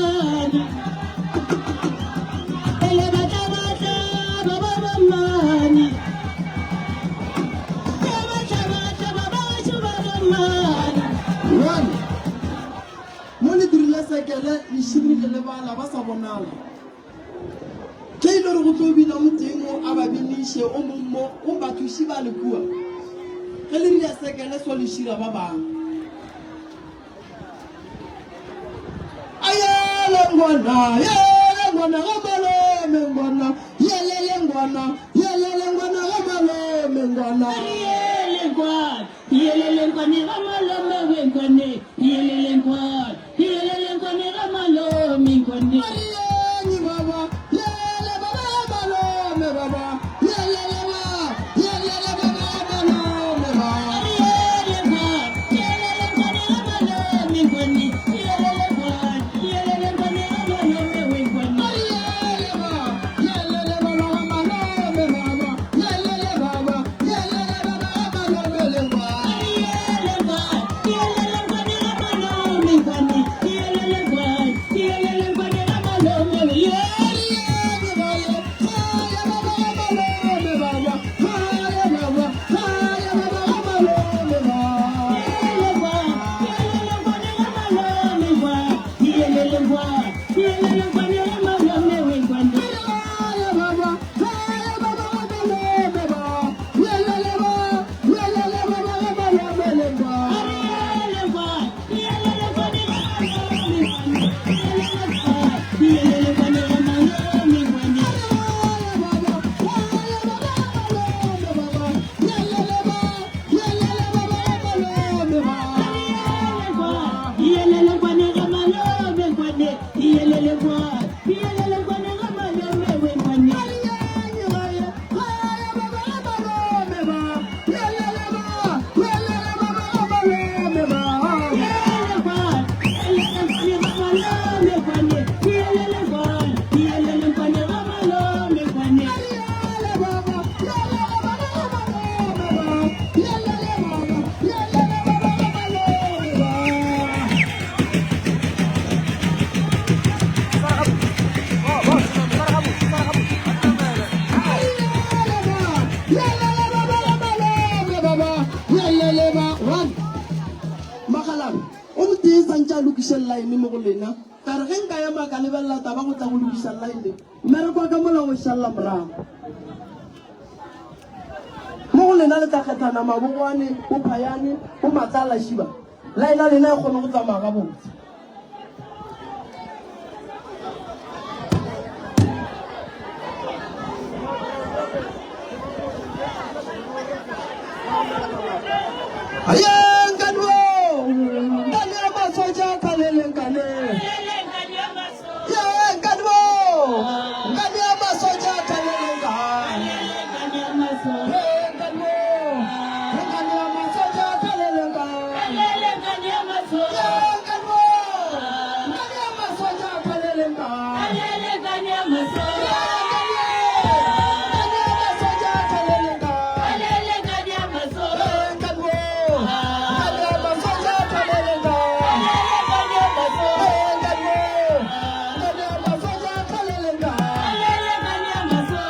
mane. Ele batla batla ba ba ba mane. Ba batla batla ba ba ba ba ba mane. One, mo le dirile sekele le širile le bala ba sa bonala. Ge e le gore go tlo bina o tee mo a ba biniše, o mong mo, o bathuši ba le kua. Ge le rile sekele so le šira ba bang. Ayele ngwana, yele ngwana ga malome ngwana, yelele ngwana, yelele ngwana ga malome ngwana. Yelele ngwana, yelele ngwane ga malome we ngwane, yelele ngwana, yelele ngwane ga malome ngwane. Marienyi baba, yele baba ga malome baba, yelele ba, yelele baba ga malome ba. Yelele ngwana, yelele ngwane ga malome ngwane, yelele ngwana, yelele ngwane ga malome we ngwane. Mariele ba, yelele baba ga malome baba, yelele baba, yelele baba ga malome le ngwana. Yelele ngwana, yelele ngwane ga malome ngwane, yelele ngwana, yelele ngwane ga malome we. Marienyi ba ye, haya baba ga malome baba, haya baba, haya baba ga malome ba. Yelele ngwana, yelele ngwane ga malome ngwana, yelele ngwana, yelele ngwane ga malome we ngwane. Haya baba, haya baba ga malome ba, yelele ba, yelele baba ga malome le ngwana. Yelele ngwana, yelele ngwane ga malome ngwane, yelele ngwana, yelele ngwane ga malome ngwane. Haya baba, haya baba ga malome baba, yelele ba, yelele baba ga malome ba. Yelele ngwane ga malome ngwane, yelele ngwane, yelele ngwane ga malome we ngwane. Marienyi ba ye, haya baba ga malome ba, yelele ba, yelele baba ga malome ba. Yelele ngwane, yelele ngwane ga malome ngwane, yelele ngwane, yelele ngwane ga malome ngwane. Yelele baba, yelele baba ga malome ba, yelele baba, yelele baba ga malome ba. Magalane o motee santse a lokiše line mo go lena ka re ge nka ema ka lebelela taba go tla go lokiša line mmereko wa ka mola o šalela morago mo go lena le tla kgethana mabogwane bo phayane bo matlala šiba line ya lena e kgone go tsamaya gabotse. Aye, nkane wo, nkane ya masoja khalele nkane. Yelele ngwane ya maso, Ye, nkane wo, nkane ya masoja khalele nkane. yelele ngwane ya maso, Ye, nkane wo, nkane ya masoja khalele nkane. yelele ngwane ya maso, Ye, nkane wo, nkane ya masoja khalele nkane. yelele ngwane ya maso, Ye, nkane wo, nkane ya masoja khalele nkane. yelele ngwane ya maso, Ye, nkane wo, nkane ya masoja khalele nkane. yelele ngwane ya maso, Ye, nkane wo, nkane ya masoja khalele nkane. yelele ngwane ya maso, yelele ngwane ya maso, yelele ngwane ya maso.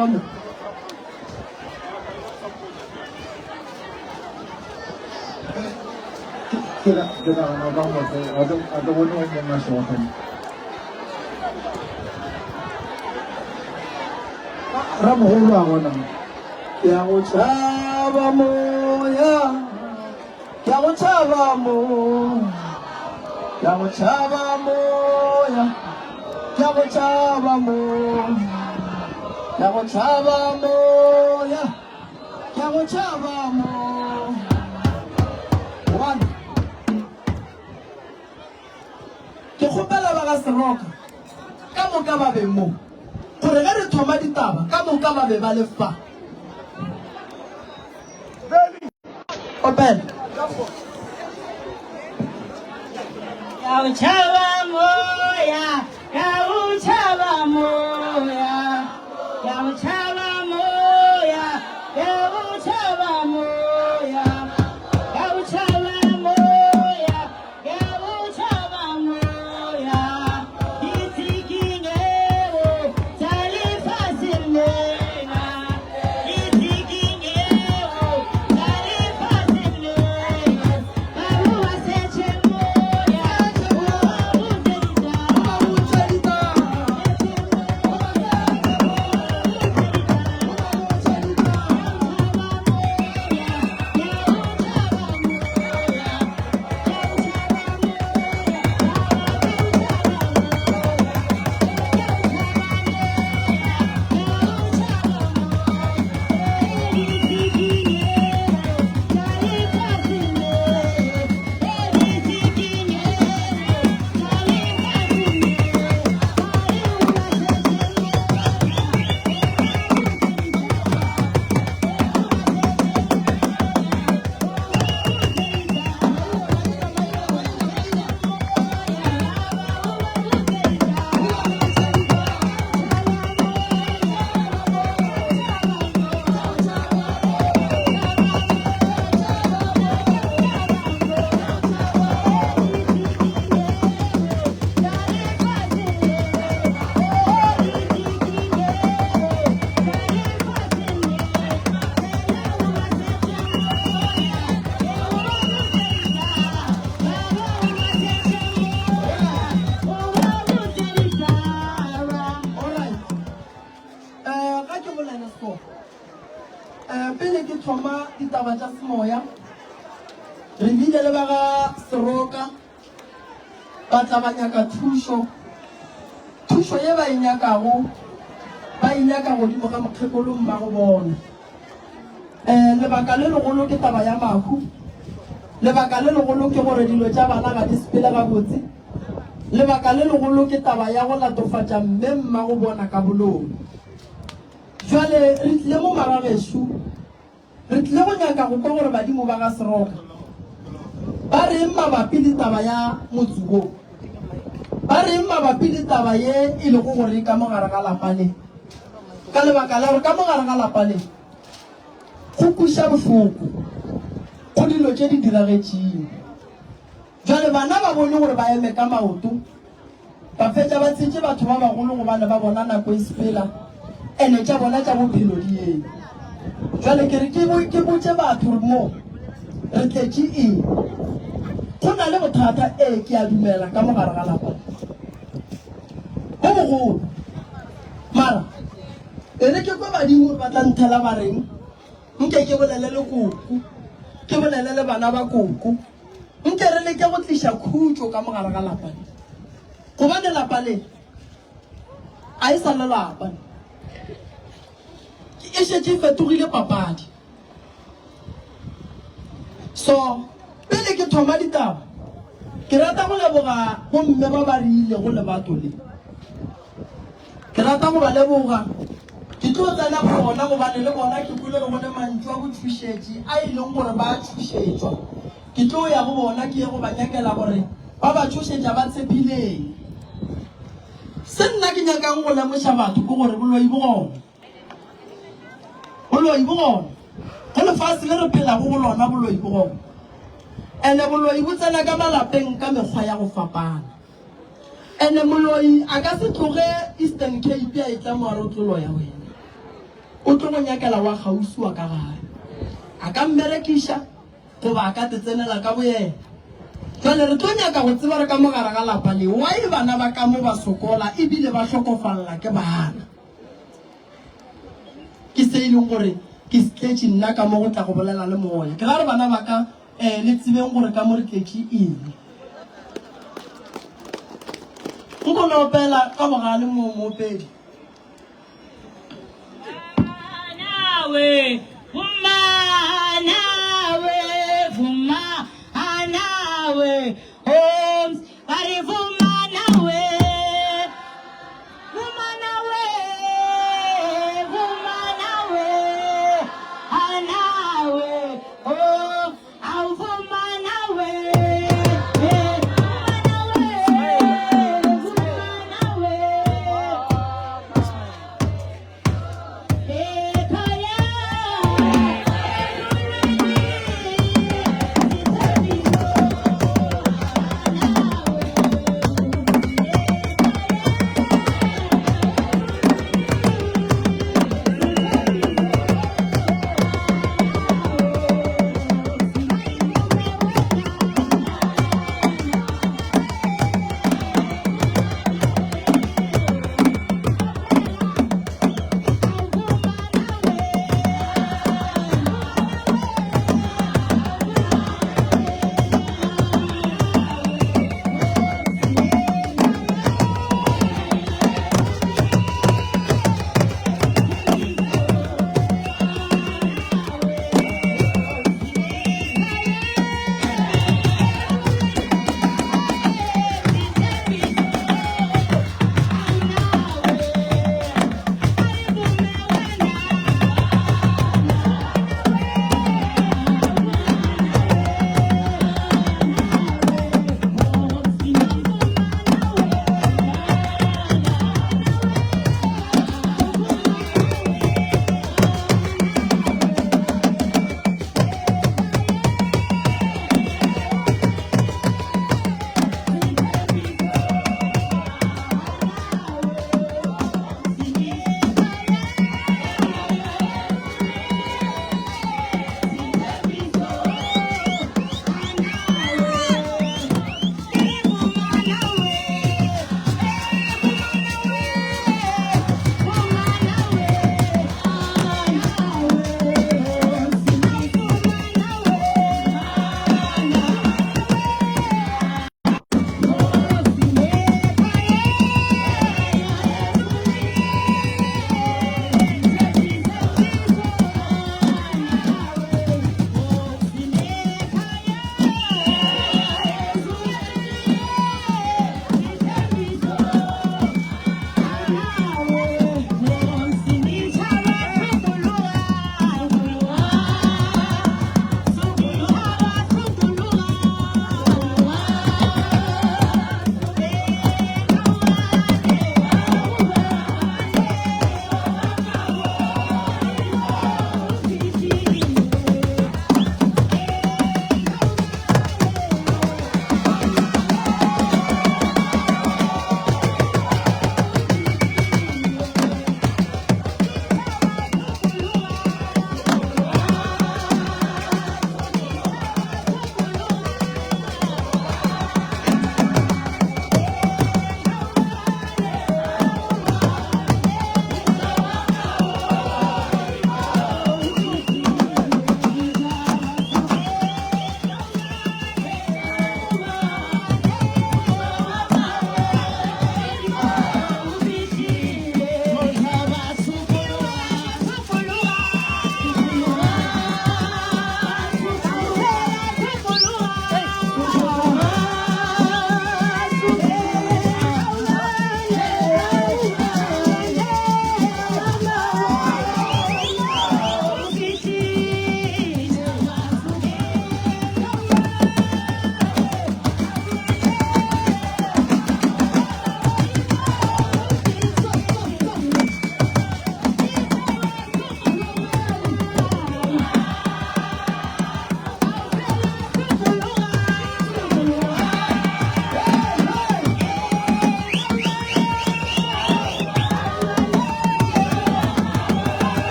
ka mo. Ke nagana ka motho a ke bone o mongwe a šogofela. Ramogolo a gona. Ke a go tšhaba moya, ke a go tšhaba moya, ke a go tšhaba moya, ke a go tšhaba moya, ke a go tšhaba moya, ke a go tšhaba moya. One. Ke kgopela ba ga Seroka ka moka ba be mo, gore ge re thoma ditaba ka moka ba be ba le fa. Opela. Ka o tšhaba moya, ka o tšhaba moya, ka o tšhaba moya, ka o tšhaba moya, ka o tšhaba moya. Eh, ga ke bolele so um pele ke thoma ditaba tša semoya re bile le ba ga seroka ba tla ba nyaka thušo thušo ye ba e nyakago ba e nyaka godimo ga mokgekolo mmago bona Um lebaka le legolo ke taba ya mahu. Lebaka le legolo ke gore dilo tša bana ga di sepele gabotse. Lebaka le legolo ke taba ya go latofatša mme mmago bona ka boloi. Bjale re tlile mo maragešo, re tlile go nyaka go kwa gore badimo ba ga Seroka ba reng mabapi le taba ya motse wo. Ba reng mabapi le taba ye e lego gore e ka mo gare ga lapa le. Ka lebaka la gore ka mo gare ga lapa le go kweša bohloko go dilo tše di diragetšeng. Bjale bana ba bone gore ba eme ka maoto, ba fetša ba tshetše batho ba bagolo gobane ba bona nako e sepela ene tša bona tša bophelo di eme. Bjale ke re ke, ke botše batho gore mo re tletše eng. Go na le bothata, ee ke a dumela, ka mo gare ga lapa le bo bogolo. Mara e re ke kwe badimo gore ba tla nthela ba reng, nke ke bolele le koko, ke bolele le bana ba koko, nke re leke go tliša khutšo ka mo gare ga lapa le. Gobane lapa le a e sa le lapa, e šetše e fetogile papadi. So, pele ke thoma ditaba, ke rata go leboga bomme ba ba re ilego lebato le. Ke rata go ba leboga. Ke tlo tsena go bona gobane le bona ke kwele gore go ne mantšu a botšhošetši a e leng gore ba a tšhošetšwa. Ke tlo ya go bona ke ye go ba nyakela gore ba ba tšhošetša ba tshephileng. Se nna ke nyakang go lemoša batho ke gore boloi bo gona. Boloi bo gona. Go lefase le re phelago go lona boloi bo gona. Ene boloi bo tsena ka malapeng ka mekgwa ya go fapana. Ene moloi a ka se tloge Eastern Cape a etla mo a re o tlo loya wena. O tlo go nyakela wa kgauswi wa ka gae. A ka mmerekiša goba a ka te tsenela ka boyena. Jwale re tlo nyaka go tseba re ka mo gare ga lapa le why bana ba ka mo ba sokola ebile ba hlokofalla ke bana. Ke se e leng gore ke se tletše nna ka mo go tla go bolela le moya. Ke ra re bana ba ka um le tsebeng gore ka mo re tletše eng. Nko le opela ka bogale mo moopedi. Nawe, vuma nawe, vuma nawe, Holmes, ba re vuma nawe, vuma nawe, vuma nawe, anawe, oh, au vuma nawe, eh, vuma nawe, vuma nawe. Ekhaya.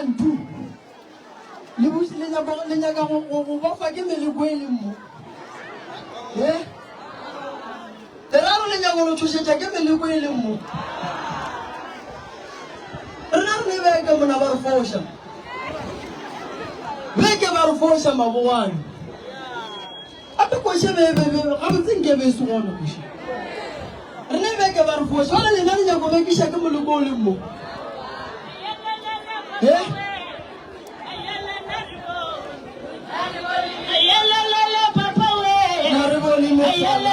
One, two. Le bus, le nyaka, le nyaka go, go, go bofa ke meleko e leng mo. Eh? Leraro le nyaka go tšhošetša ke meleko e leng mo. Rena re ne beke mona ba re foša. Beke ba re foša mabogwane. Gape koše be be be gabotse nke be e se gona koše. Re ne beke ba re foša. Jwale lena le nyako bekiša ke moloko o leng mo. Eh? Na re bone mohlala.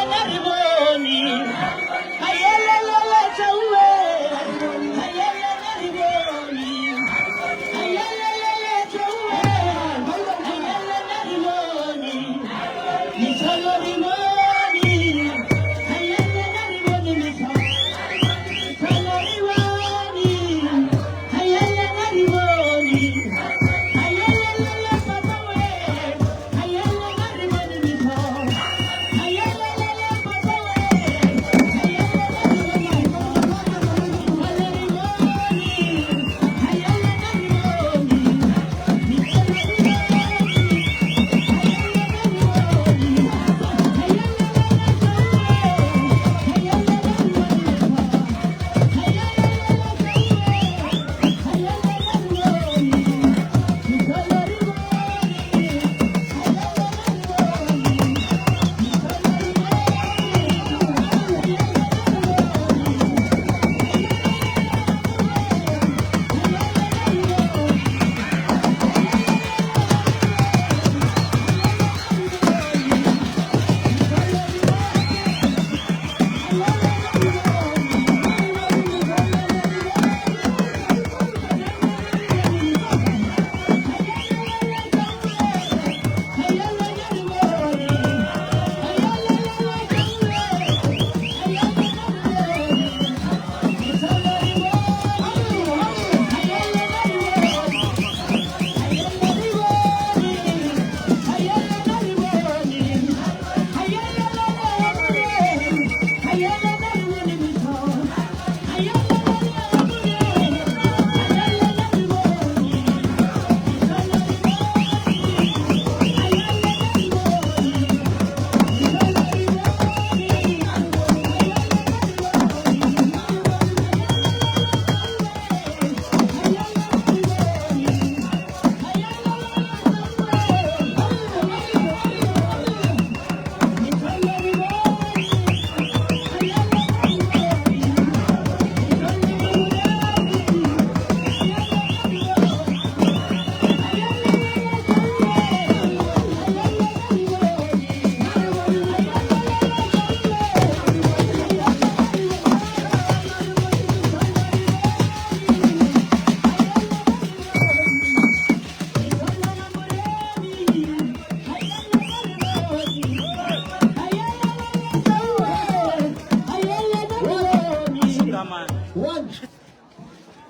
One,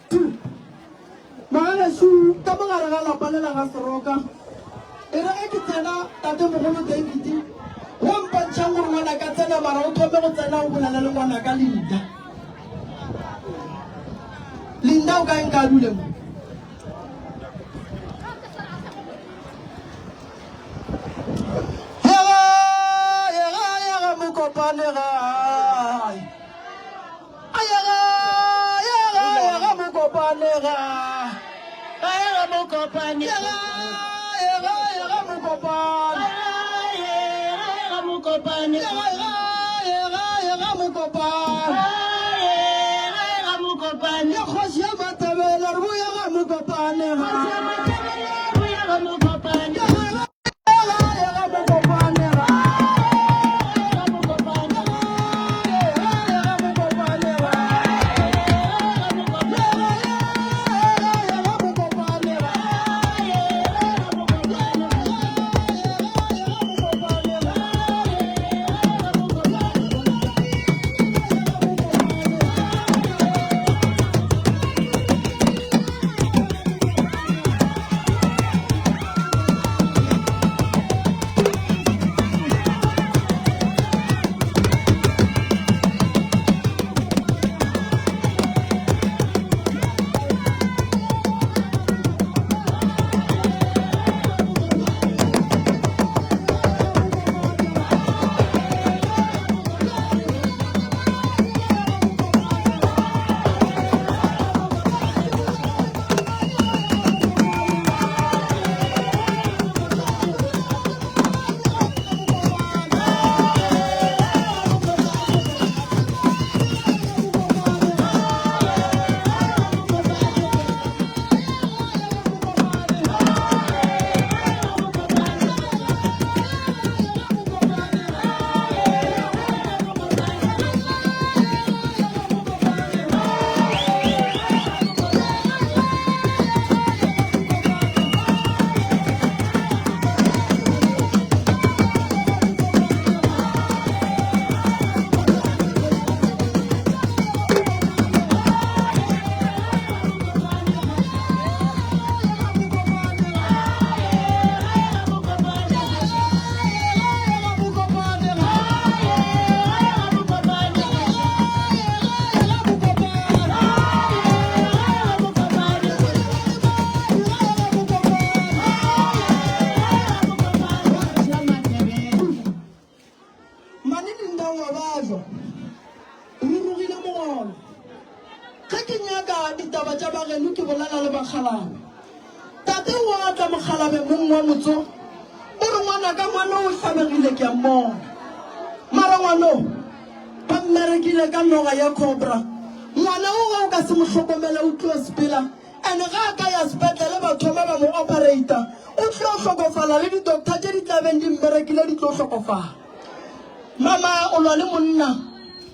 two. Magagešu, ka mo gare ga lapa le la ga Seroka, e re ge ke tsena, tatemogolo David o mpontšhang gore ngwanaka tsena, mara o thome go tsena o bolele le ngwanaka Linda. Linda o kae nka dule mo? Yega, yega, yega mokopane gae. Yega, yega, yega mokopane gae. Yega mokopane. Yega, yega, yega mokopane. Yega mokopane. Yega, yega, yega mokopane. Yega mokopane. Ya kgoši ya Matebele re bo yega mokopane gae. Kgoši ya Matebele bo yega mokopane. Yega, yega, yega mokopane gae. Yega mokopane. Yega, yega mokopane gae. Yega mokopane. Yega, yega mokopane gae. Yega mokopane. Yega mokopane gae. Yega mokopane. bolela le bakgalabe. Tate o a tla mokgalabe mong wa motso o re ngwanaka ngwana o hlabegile ke a mmona. Mara ngwano ba mmerekile ka noga ya cobra. Ngwana o ge o ka se mo hlokomele o tlo sepela and ga a ka ya sepetlele ba thoma ba mo operator o tlo hlokofala le di doctor tše di tlabeng di mmerekile di tlo hlokofala. Mama o lwa le monna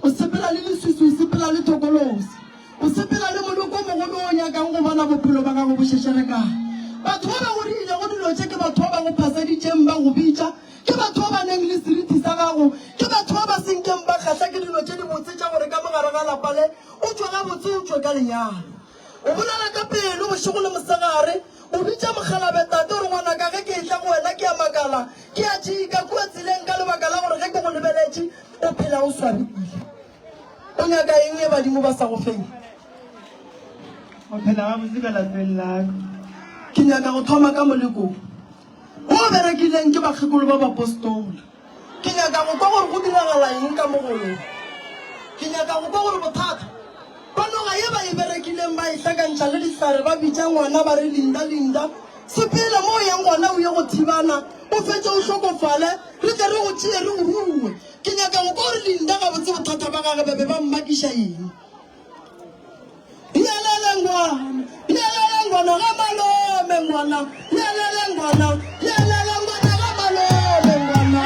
o sepela le leswiswi o sepela le thokolosi. O sepela le moloko o mogolo wo o nyakang go bona bophelo ba gago bo šešerekana. Batho ba ba go dirilego dilo tše ke batho ba ba go phaseditšeng ba go bitša, ke batho ba ba neng le seriti sa gago, ke batho ba ba se nkeng ba kgahla ke dilo tše dibotse tša gore ka mo gare ga lapa le o tšwe gabotse o tšwe ka lenyalo. O bolela ka pelo bošego le mosegare, o bitša mokgalabje tate o re ngwanaka ge ke etla go wena ke a makala, ke a tšika kua tseleng ka lebaka la gore ge ke go lebeletše o phela o swabile. O nyaka eng ye badimo ba sa go feng? Go phela gabotse ka lapeng la ka. Ke nyaka go thoma ka moleko wo o berekileng ke bakgekolo ba bapostola. Ke nyaka go kwa gore go diragala eng ka mogolong. Ke nyaka go kwa gore bothata ba noga ye ba e berekileng ba e hlakantšha le dihlare ba bitša ngwana ba re Linda Linda sepela mo o yang gona o ye go thibana o fetše o hlokofale re tle re go tšee re go rue. Ke nyaka go kwa gore Linda gabotse bothata ba gage ba be ba mmakiša eng. Yelele ngwana, yelele ngwana ga malome ngwana, yelele ngwana, yelele ngwana ga malome ngwana.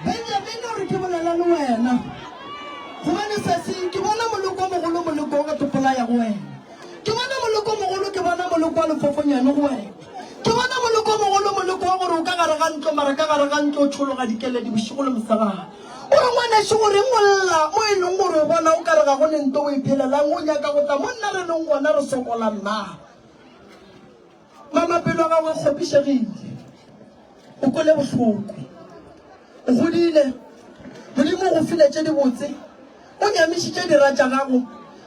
Benjamini o re, Ke bolela le wena, gobane sesi ke bona moloko o mogolo, moloko o ka topolaya go wena. Ke bona moloko o mogolo, ke bona moloko wa lefofonyane go wena. Ke bona moloko o mogolo, moloko wa gore o ka gare ga ntlo, mara ka gare ga ntlo o tšhologa dikeledi bošego le mosegare. O re, Ngwanešu, go reng o lla mo e leng gore o bona o ka re ga go ne nto o e phelelang, o nyaka go tla mo nna re leng gona re sokola na? Mama, pelo ya gago e kgopišegile. O kwele bohloko. O godile. Modimo o go file tše dibotse. O nyamišitše dira tša gago.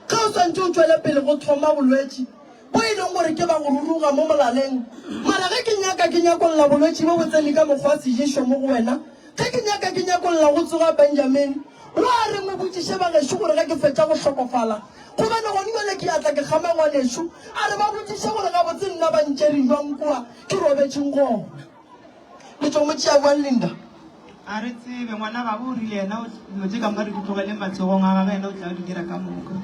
Ge o swantše o tšwele pele go thoma bolwetši bo e leng gore ke ba go ruruga mo molaleng. Mara ge ke nyaka ke nyakolla bolwetši bo bo tsene ka mokgwa wa seješo mo go wena. Ge ke nyaka ke nyakolla go tsoga Benjamin, wa reng o botšiše ba gešo gore ge ke fetša go hlokofala, gobane gone bjale ke a tla ke kgama ngwanešo, a re ba botšiše gore gabotse nna ba ntšere bjang kua ke robetšeng gona. Le tšo mo tšea bjang Linda? A re tsebe, ngwana gabo o rile yena o dilo tše ka moka re di tlogele matsogong a gagwe, yena o tla di dira ka moka.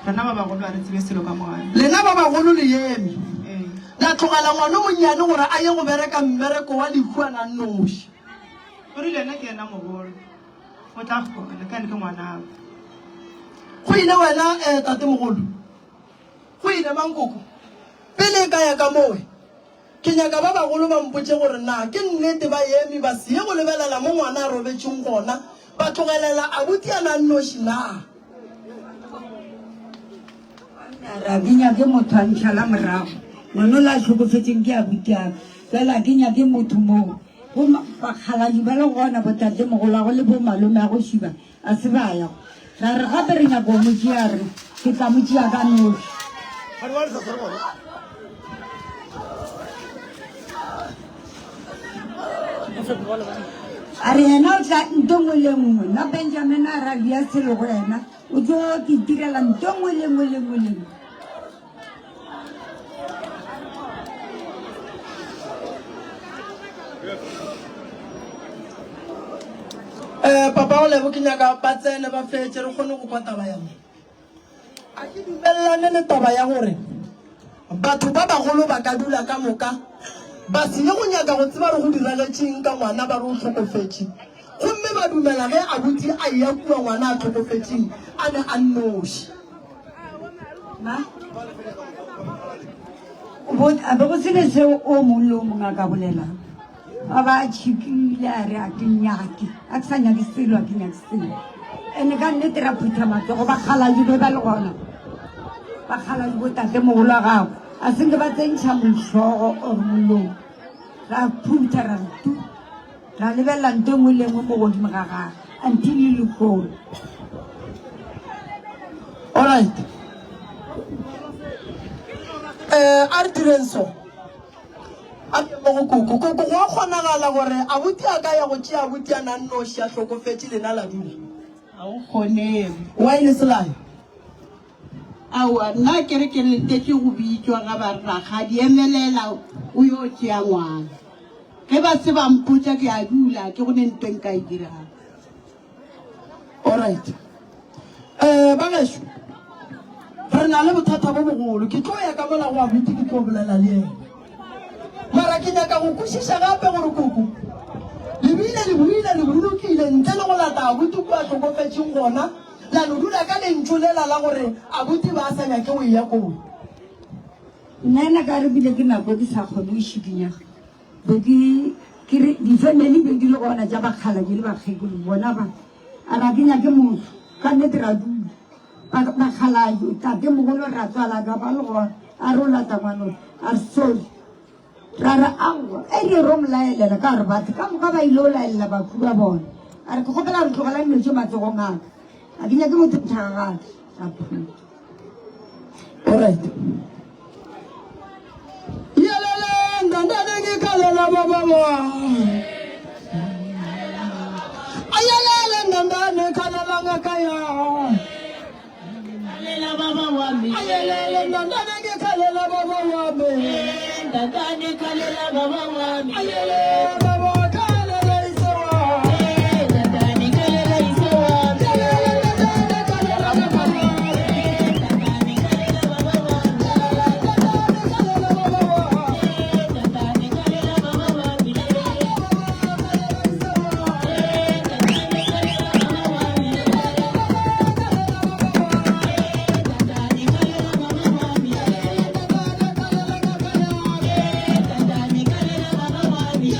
Rena ba bagolo a re tsebe selo ka mogare. Lena ba bagolo le eme, Ee. la tlogela ngwana o monnyane gore a ye go bereka mmereko wa lehu a na nnoši. O rile yena ke yena mogolo, o tla kgona, ka ene ke ngwanabo. Go ile wena, eh, tatemogolo? Go ile mang, koko? Pele e ka ya ka mowe, Ke nyaka ba bagolo ba mpotše gore na ke nnete ba eme ba se ye go lebelela mo ngwana a robetšeng gona, ba tlogelela abuti a na nnoši na. A re, A ke nyake motho a ntšhala morago. Ngwanola a hlokofetšeng ke abuti a ka. Bjale a ke nyake motho moo. Bo bakgaladi ba le gona, botatemogoloago le bomalomeago šiba a se ba ya. Ra re gape re nyaka go mo tšea, a re, Ke tla mo tšea ka noši. A re yena o tla nto nngwe le nngwe. Nna Benjamin a ra bea selo go yena, o tlo ke itirela nto nngwe le nngwe le nngwe le nngwe. Um papa go lebo ke nyaka ba tsene ba fetše re kgone go kwa taba ya mo. A ke dumelelane le taba ya gore batho ba bagolo ba ka dula ka moka ba se ye go nyaka go tseba gore go diragetšeng ka ngwana ba re o hlokofetše, gomme ba dumela ge abuti a eya kua ngwana a hlokofetšeng a ne a nnoši. Ma, a be go se ne seo o mong le o mongwe a ka bolelang. A ba a tšhikile a re a ke nyake, a ke sa nyake selo, a ke nyake selo. Ene ka nnete ra phutha matsogo, bakgaladi be ba le gona, bakgaladi bo tate mogolo wa gago, a senke ba tsentšha mohlogo or molomo. Ra phutha ra re tu, ra lebelela nto e nngwe le nngwe mo godimo ga gage until le lehono. Alright. Eh, a re direng so. A re mo go koko, koko go a kgonagala gore abuti a ka ya go tšea abuti a na nnoši a hlokofetše lena la dula? Ga go kgonege. Why le se la ya? Aowa, nna ke re ke letetše go bitšwa ga ba re rakgadi emelela o yo tšea ngwana. Ge ba se ba mpotša ke a dula, ke go ne nto e nka e dirago. Alright. Eh, bagešo, re na le bothata bo bogolo. Ke tlo ya ka mola go abuti ke tlo bolela le yena. Mara ke nyaka go kwešiša gape gore koko le bile le buile le bolokile ntle le go lata abuti kua hlokofetšeng gona la no dula ka lentšu lela la gore abuti ba sa nyake go eya koo. Nna ena ka re bile ke nako ke sa kgone go šikinyega. Be ke ke re di-family be di le gona tša bakgalabje le bakgekolo bona ba a ra ke nyake motho ka nnete ra dula bakgalabje tate mogolo ratswala ka ba le gona a re o lata ngwana a re sorry ra re aowa e re ro mo laelela ka gore batho ka moka ba ile o laelela bakhu ba bona a re ke kgopela re tlogelang dilo tše matsogong a ka a ke nyake motho nthagagake ra phutha. Alright. Yelele ndandane ngikhalela baba wa. Ayelele ndandane khalela ngakaya. Khalela baba wami. Ayelele ndandane ngikhalela baba wami. Ndandane khalela baba wami. Ayelele baba khalela isewa. Ndandane khalela isewa. Ayelele ndandane khalela baba wami. Ndandane khalela baba wami. Khalela baba wami. Ndandane khalela baba wami. Ndandane khalela baba wami. Ndandane khalela baba wami. Ndandane khalela baba wami.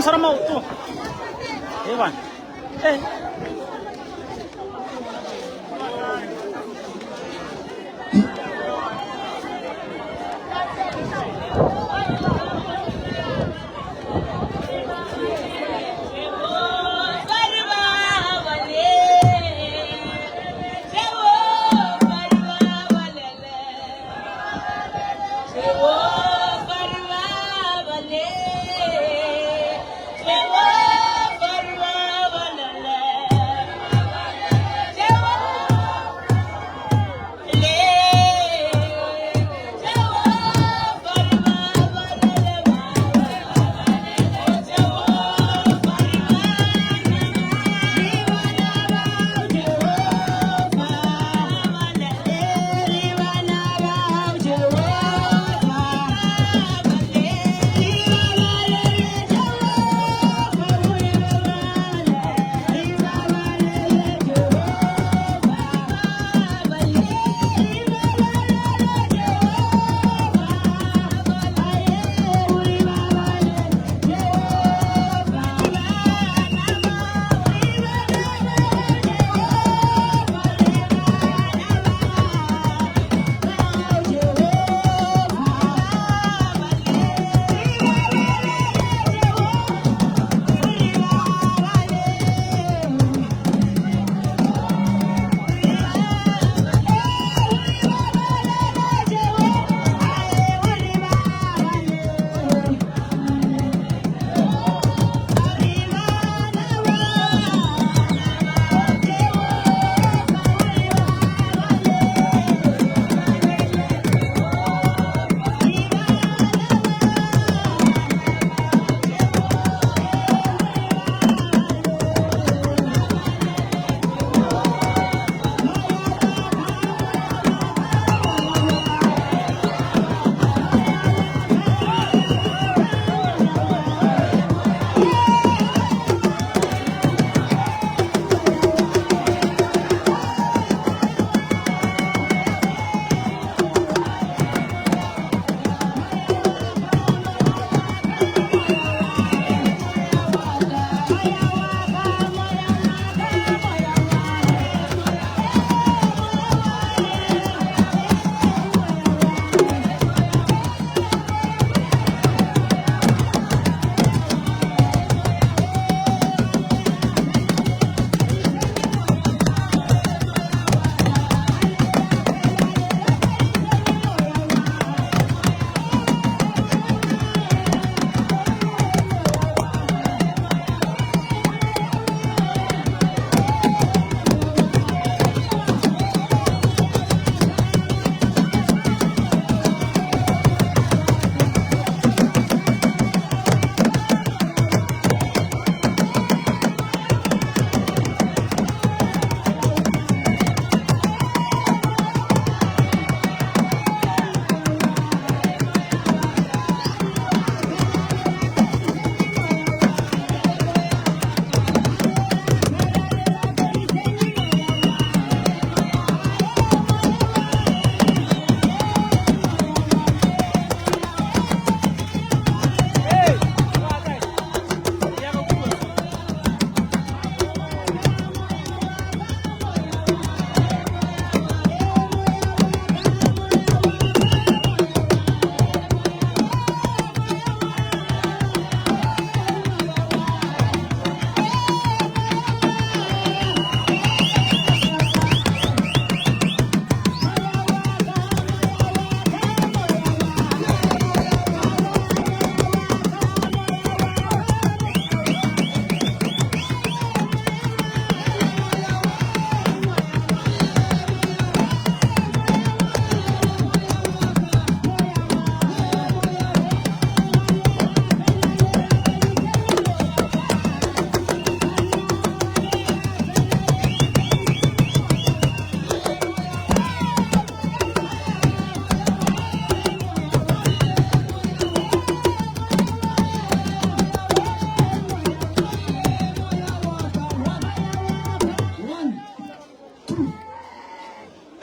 swara maoto. E bana. Eh.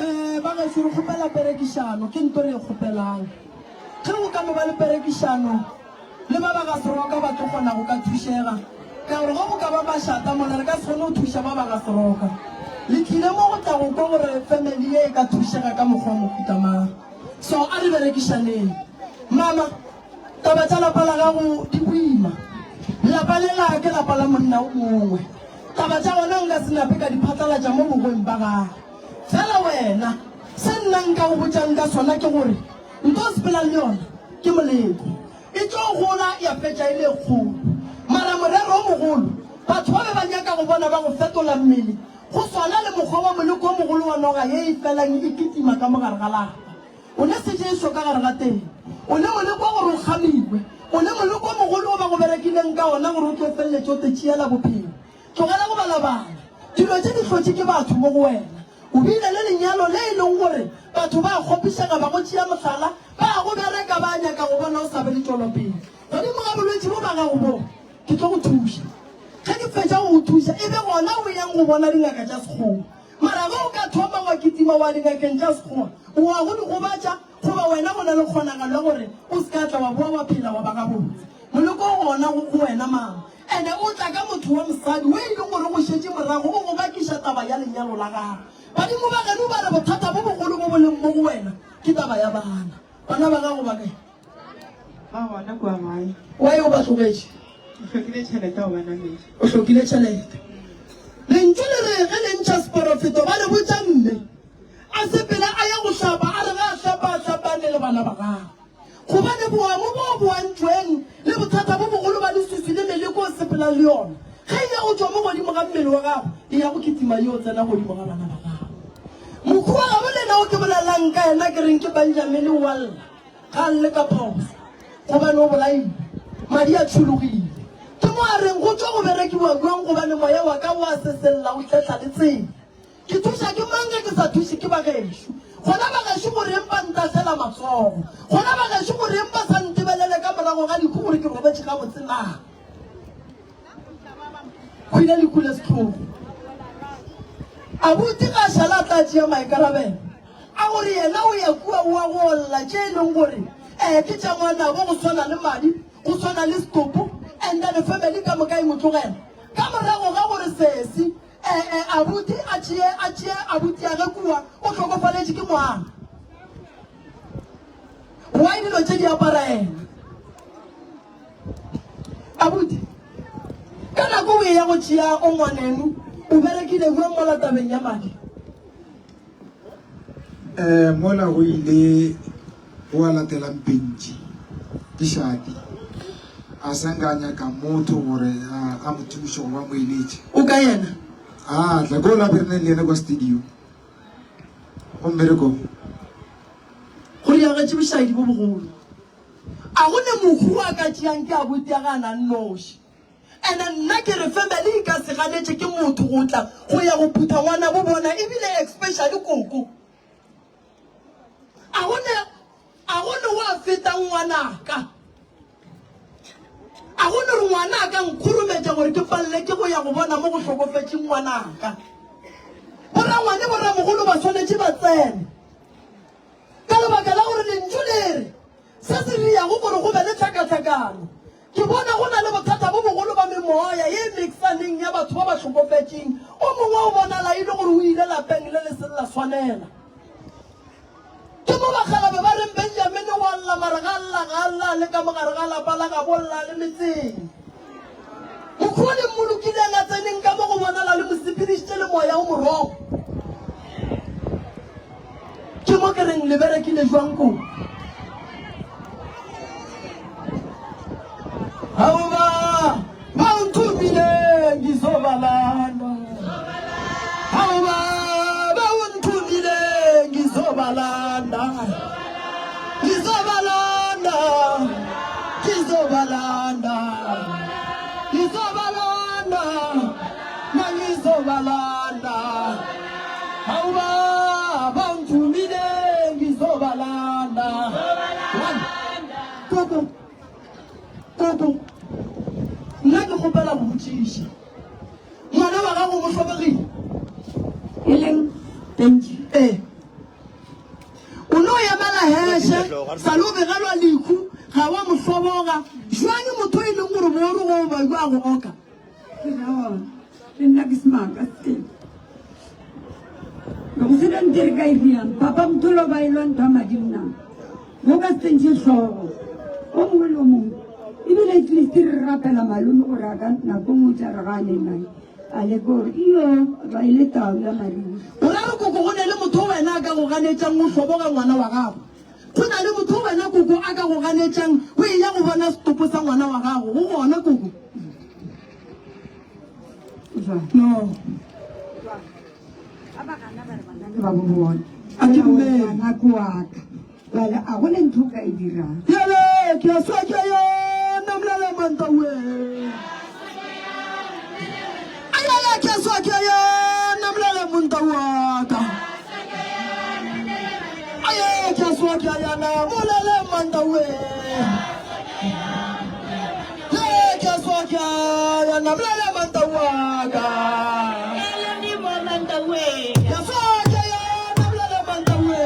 Eh, ba gešo re kgopela perekišano, ke nto re e kgopelang. Ge go ka no ba le perekišano, Le ba ba ga Seroka ba tlo kgona go ka thušega. Ka gore ge go ka ba mašata mola re ka se kgone go thuša ba ba ga Seroka. Le tlile mo go tla go kwa gore family ye e ka thušega ka mokgwa wa mohuta mang. So a re berekišaneng. Mama, taba tša lapa la gago di boima. Lapa lela ke lapa la monna o mongwe. Taba tša gona nka se nape ka di phatlalatša mo bogweng ba gago. Fela wena, se nna nka go botšang ka sona ke gore nto o sepelang le yona ke moleko. E tlo gola ya fetša e le e kgolo. Mara morero o mogolo, batho ba be ba nyaka go bona ba go fetola mmele go swana le mokgwa wa moleko o mogolo wa noga ye e felang e kitima ka mo gare ga lapa. O ne seješo ka gare ga teng. O ne moleko gore o kgamiwe. O ne moleko o mogolo o ba go berekileng ka ona gore o tlo feleletše o te tšeela bophelo. Tlogela go balabala. Dilo tše di hlotše ke batho mo go wena. O bile le lenyalo le e leng gore batho ba a kgopišega ba go tšea mohlala, ba a go bereka, ba nyaka go bona o sa be le tšwelopele. Godimo ga bolwetši bo ba gago bo, ke tlo go thuša. Ge ke fetša go go thuša, e be gona o yang go bona dingaka tša Sekgowa. Mara ge o ka thoma wa kitima wa dingakeng tša Sekgowa, o wa go di gobatša goba wena go na le kgonagalo ya gore o se ka tla wa boa wa phela wa ba gabotse. Moleko o gona go wena mama. Ene o tla ka motho wa mosadi o e leng gore o go šetše morago o go bakiša taba ya lenyalo la gago. Badimo ba geno ba re bothata bo bogolo bo bo leng mo go wena ke taba ya bana. Bana ba gago ba kae? Ba gona kua gae. Why o ba tlogetše? Ke hlokile tšhelete go ba nametša. O hlokile tšhelete. Lentšu le re ge le ntšha seporofeto ba le botša mme a sepele a ye go hlapa a re ge a hlapa a hlapane le bana ba gagwe. Gobane boamo bo boantšweng le bothata bo bogolo ba leswiswi le meleko o sepelang le yona, ge e ya go tšwa mo godimo ga mmele wa gago, e ya go kitima e yo tsena godimo ga bana ba gago. Mohu wa gabo lena o ke bolelang ka yena ke reng ke Benjamene o a lla, ga a lle ka phoso, gobane o bolailwe, madi a tšhologile. Ke mo a reng go tšwa go berekiwa bjang gobane moya wa ka o a sesella o hlehla le tsela. Ke thuša ke mang ge ke sa thuše ke ba gešo? Gona ba gešo go reng ba ntahlela matsogo? Gona ba gešo go reng ba sa ntebelele ka morago ga lehu gore ke robetše gabotse na? Hwile lehu le sehlogo. Abuti ga a šala a tla tšea maikarabelo a gore yena o ya kua o a go olla tše e leng gore eh ke tša ngwanabo go swana le madi, go swana le setopo and then family ka moka e mo tlogela ka morago ga gore sesi Ee, abuti a tšee, a tšee abutiage kua, o hlokofaletše ke ngwana. Why dilo tše di apara yena? Abuti, ka nako o eya go tšea o ngwaneno, o berekile bjang mola tabeng ya madi? Eh, mola go ile go a latela Mpentši ke Shadi a sa nka a nyaka motho gore a, a mo thuše goba a mo eletše. O ka yena? A tla ko la be re le yena kwa studio go mmerekong. Go diagetše bošaedi bo bogolo. A go ne mohu a ka tšeang ke abuti ya ga a na nnoši. Ene nna ke re family e ka se ganetše ke motho go tla go ya go phutha ngwanabo bona ebile especially koko. A go ne a go ne wa fetang ngwanaka. A go ne re ngwanaka nkgorometša gore ke palle ke go ya go bona mo go hlokofetšeng ngwanaka. Borangwane boramogolo ba swanetše ba tsene ka lebaka la gore lentšu le re se se riago gore go be le tlhakatlhakano. Ke bona go na le bothata bo bogolo ba memoya ye e meksaneng ya batho ba ba hlokofetšeng. O mongwe o bonala e le gore o ile lapeng le le seng la swanela. Ke mo bakgalabe ba reng Benjamene o a lla mara ga a lla ga a lla a le ka mo gare ga lapa la gabo lla a le metseng. Mokhu o le mmolokileng a tseneng ka mo go bonala le mo sepedišitše le moya o morogo. Ke mo ke reng le berekile jwang ko? Aoba ba nthomile ngizobalanda. Aoba ba nthomile ngizobalanda. Ngizobalanda. Ngizobalanda. Ngizobalanda. Nangizobalanda. Aoba ba nthomile ngizobalanda. One. Koko. Koko, nna ke kgopela go botšiša. Ngwana wa gago o mo hlobogile? E leng Benji. Ee. O no emela heše, sa lo begelwa lehu, ga wa mo hloboga. Jwang motho e leng gore bo re go ba yo a go oka? Ke ra gona, le nna ke semaka se. Go se na nte re ka e riang, papa motolo ba e lwa ntho ya madi nna. Go ka se tsentšhe hlogo, o mongwe le o mongwe. Ebile at least re rapela malome gore a ka nako nngwe o tla re ga a ne nae. A leke gore iyo ba e le tau ya mariga. O ra re koko go ne le motho wena a ka go ganetšang go hloboga ngwana wa gago? Go na le motho wena koko a ka go ganetšang go eya go bona setopo sa ngwana wa gago? Go gona koko? No. Ba ba gana ba re bana ke ba bo bona. A ke dumele. Ngwana ke wa ka. Bjale a go ne ntho o ka e dirang. Bjale ke a swa ke yona mlala mantawe. Ayala ke a swa ke yona mlala montawa ka. Aye ke a swa ke yana molala mantawe. Le ke a swa ke yana mlala mantawa ka. Ke a swa ke yana mlala mantawe.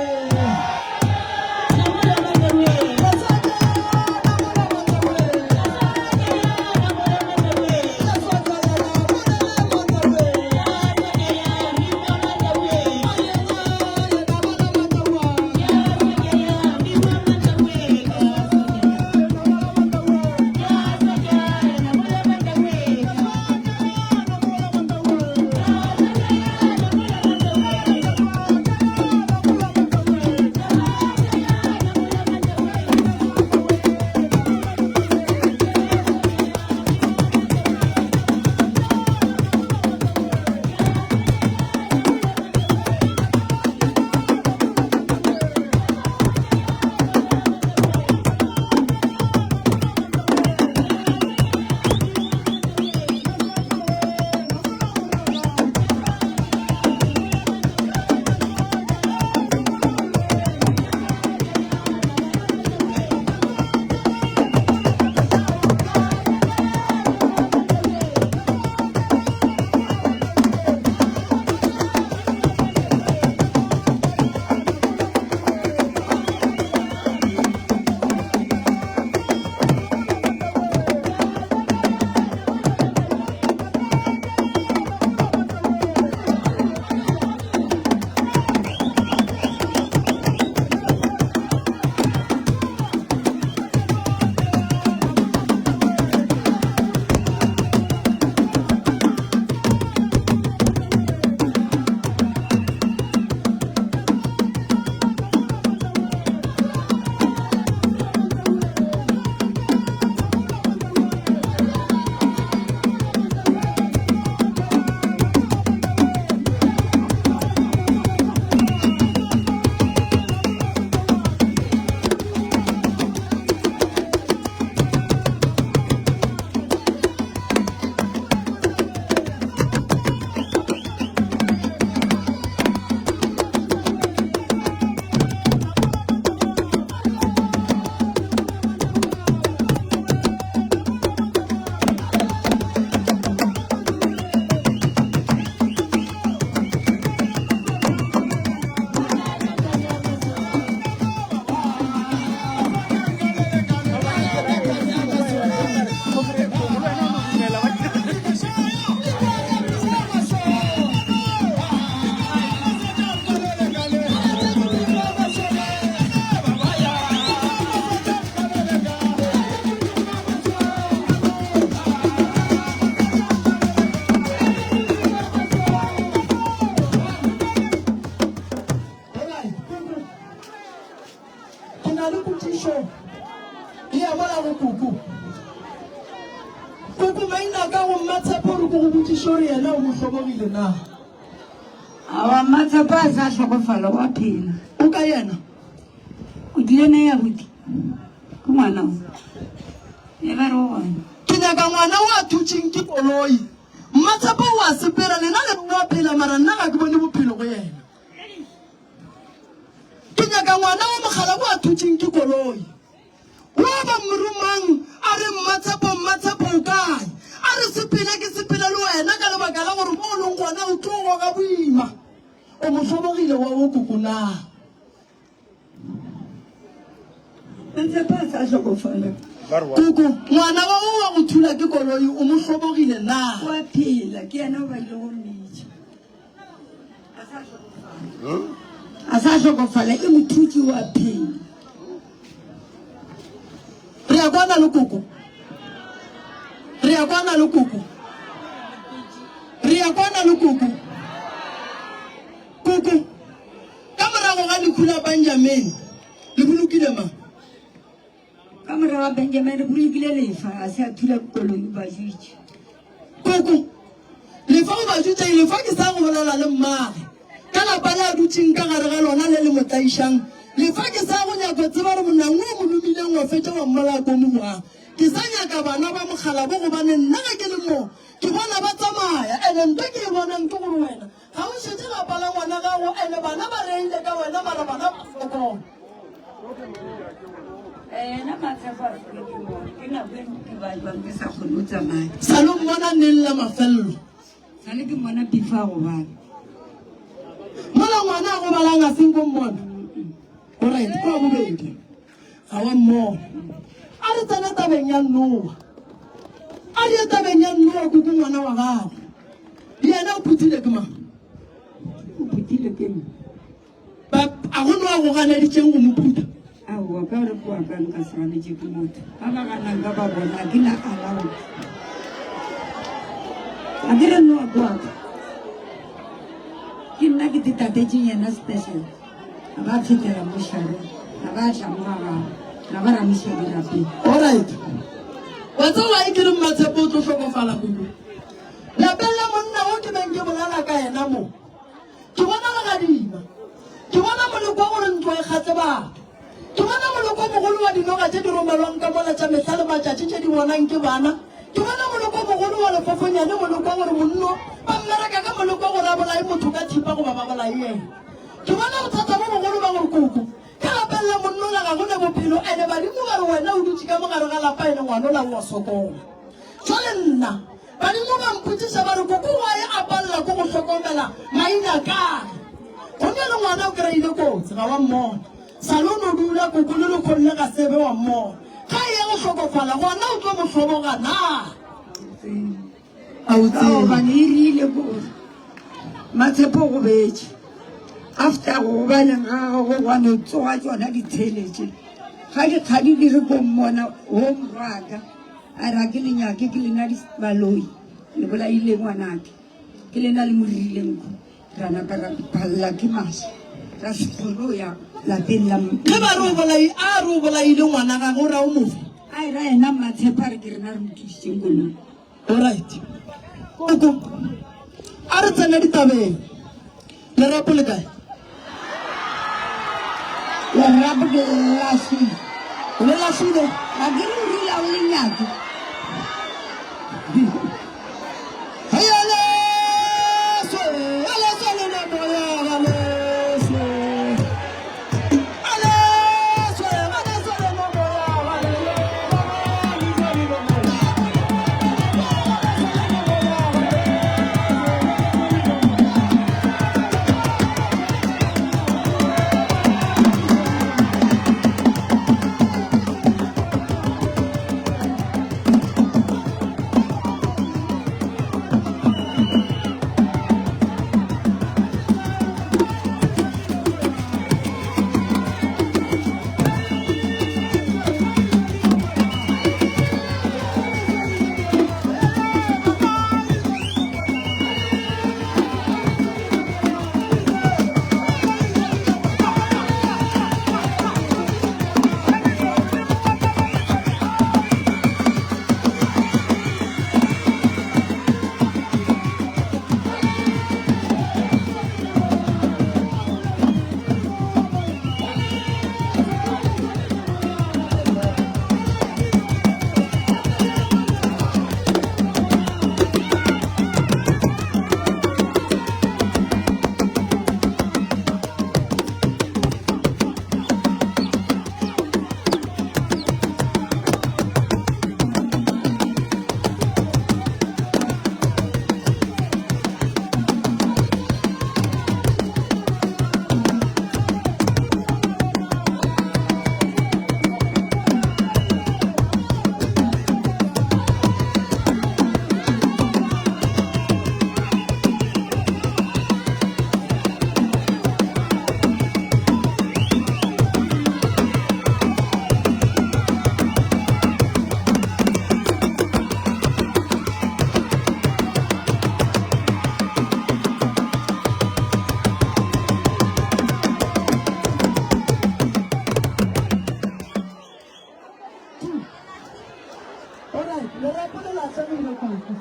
Ke na le potšišo e ya mola go koko. Koko maina ka go Mmatshepo re ko go botšiše gore yena o mo hlobogile na? Aowa Mmatshepo a sa hlokofala o a phela. O ka yena? O tlile ne ya buti ke ngwana o e ba re o gona. Ke nyaka ngwana o a thutšeng ke koloi. Mmatshepo o a sepela lena le re o a phela mara nna ga ke bone bophelo go yena. Ke nyaka ngwana wa mogala o a thutšeng ke koloi. Wa ba moromang a re Mmatshepo, Mmatshepo o kae? A re sepele ke sepele le wena ka lebaka la gore mo o leng gona o tlo goga boima. O mo hlobogile wa wo koko na? Mmatshepo a sa hlokofala. Koko, ngwana wa go wa go thula ke koloi o mo hlobogile na? O a phela, ke yena o ba ile go mmitša. A sa hlokofala. A sa hlokofala, e mo thutše o a phela. Re a kwana le koko. Re a kwana le koko. Re a kwana le koko. Koko, ka morago ga lehu la Benjamin, le bolokile mang? Ka morago ga Benjamin re bolokile Lefa, a se a thula koloi o ba jutše. Koko, Lefa o ba jutše, Lefa ke sa go bolela le mmage ka lapa le a dutšeng ka gare ga lona le le mo tlaišang. Lefa ke sa go nyako tseba gore monang o mo lomileng wa fetša wa mmolaya ko mogoang. Ke sa nyaka bana ba mokgalabo gobane nna ge ke le mo ke bona ba tsamaya ene nto ke e bonang ke gore wena Ga o šetše lapa la ngwana gago ene bana ba reile ka wena mara bana ba fokola. Yena Matshepo a se ke mmone ke nako e ke ba jwang ke sa kgone go tsamaya. Sa lo mmona neng la mafello? Sa le ke mmona before a gobala. Mola ngwana a gobalang a seng ko mmona? Alright, ke wa bobedi. Ga wa mmona. A re tsene tabeng ya Noa. A re ye tabeng ya Noa koko ngwana wa gago. Yena o phuthile ke mang? O phuthile ke nna. Ba a go noa go ganeditšeng go mo phutha? Aowa ka gore ke wa ka nka se ganetše ke motho. Ba ba ganang ka ba bona a ke na allowed. A ke re Noa ke wa ka. Ke nna ke titatetšeng yena special. A ba fetela mo Sharon, a ba tla mo ga gagwe, a ba ramiša dirapeng. Alright. Wa tseba why ke re Mmatshepo o tlo hlokofala kudu? Lapeng la monna wo ke beng ke bolela ka yena mo, ke bona legadima. Ke bona moleko wa gore ntlo e kgatle batho. Ke bona moloko o mogolo wa dinoga tše di romelwang ka mola tša mehla le matšatši tše di bonang ke bana. Ke bona moloko o mogolo wa lefofonyane, moloko wa gore monno ba mmereka ka moloko wa gore a bolaye motho ka thipa goba ba bolaye yena. Ke bona bothata bo bogolo ba gore koko ka lapeng la monnola ga go ne bophelo ene badimo ba re wena o dutše ka mo gare ga lapa ene ngwanola o a sokola. Jwale nna badimo ba mpotšiša ba re koko why a palela ko go hlokomela maina kae? Gomme le ngwana o kry-ile kotsi ga wa mmona. Sa lo no dula koko le lekgong le ga sebe wa mmona. Ga e ya go hlokofala gona o tlo mo hloboga na? A o tsebe. Gobane e rile gore Matshepo o gobetše after go gobaleng ga gagwe gwa no tsoga tšona ditshele tše ga dikgadi di re ko mmona wo morwaka a re a ke le nyake ke lena baloi le bolaile ngwanake ke lena le mo rileng ko ra napa ra palela ke maswi ra se kgone go ya lapeng la Ge ba re o bolai a re o bolaile ngwana gagwe o ra o mofe. A e ra yena Mmatshepo a re ke rena re mo tlišitšeng koloi. Alright. Koko. A re tsene ditabeng. Lerapo le kae? Lerapo ke le lahlile. O le lahlile? Ga ke re o rile ga o le nyake. Alright, lerapo le lahlegile koko.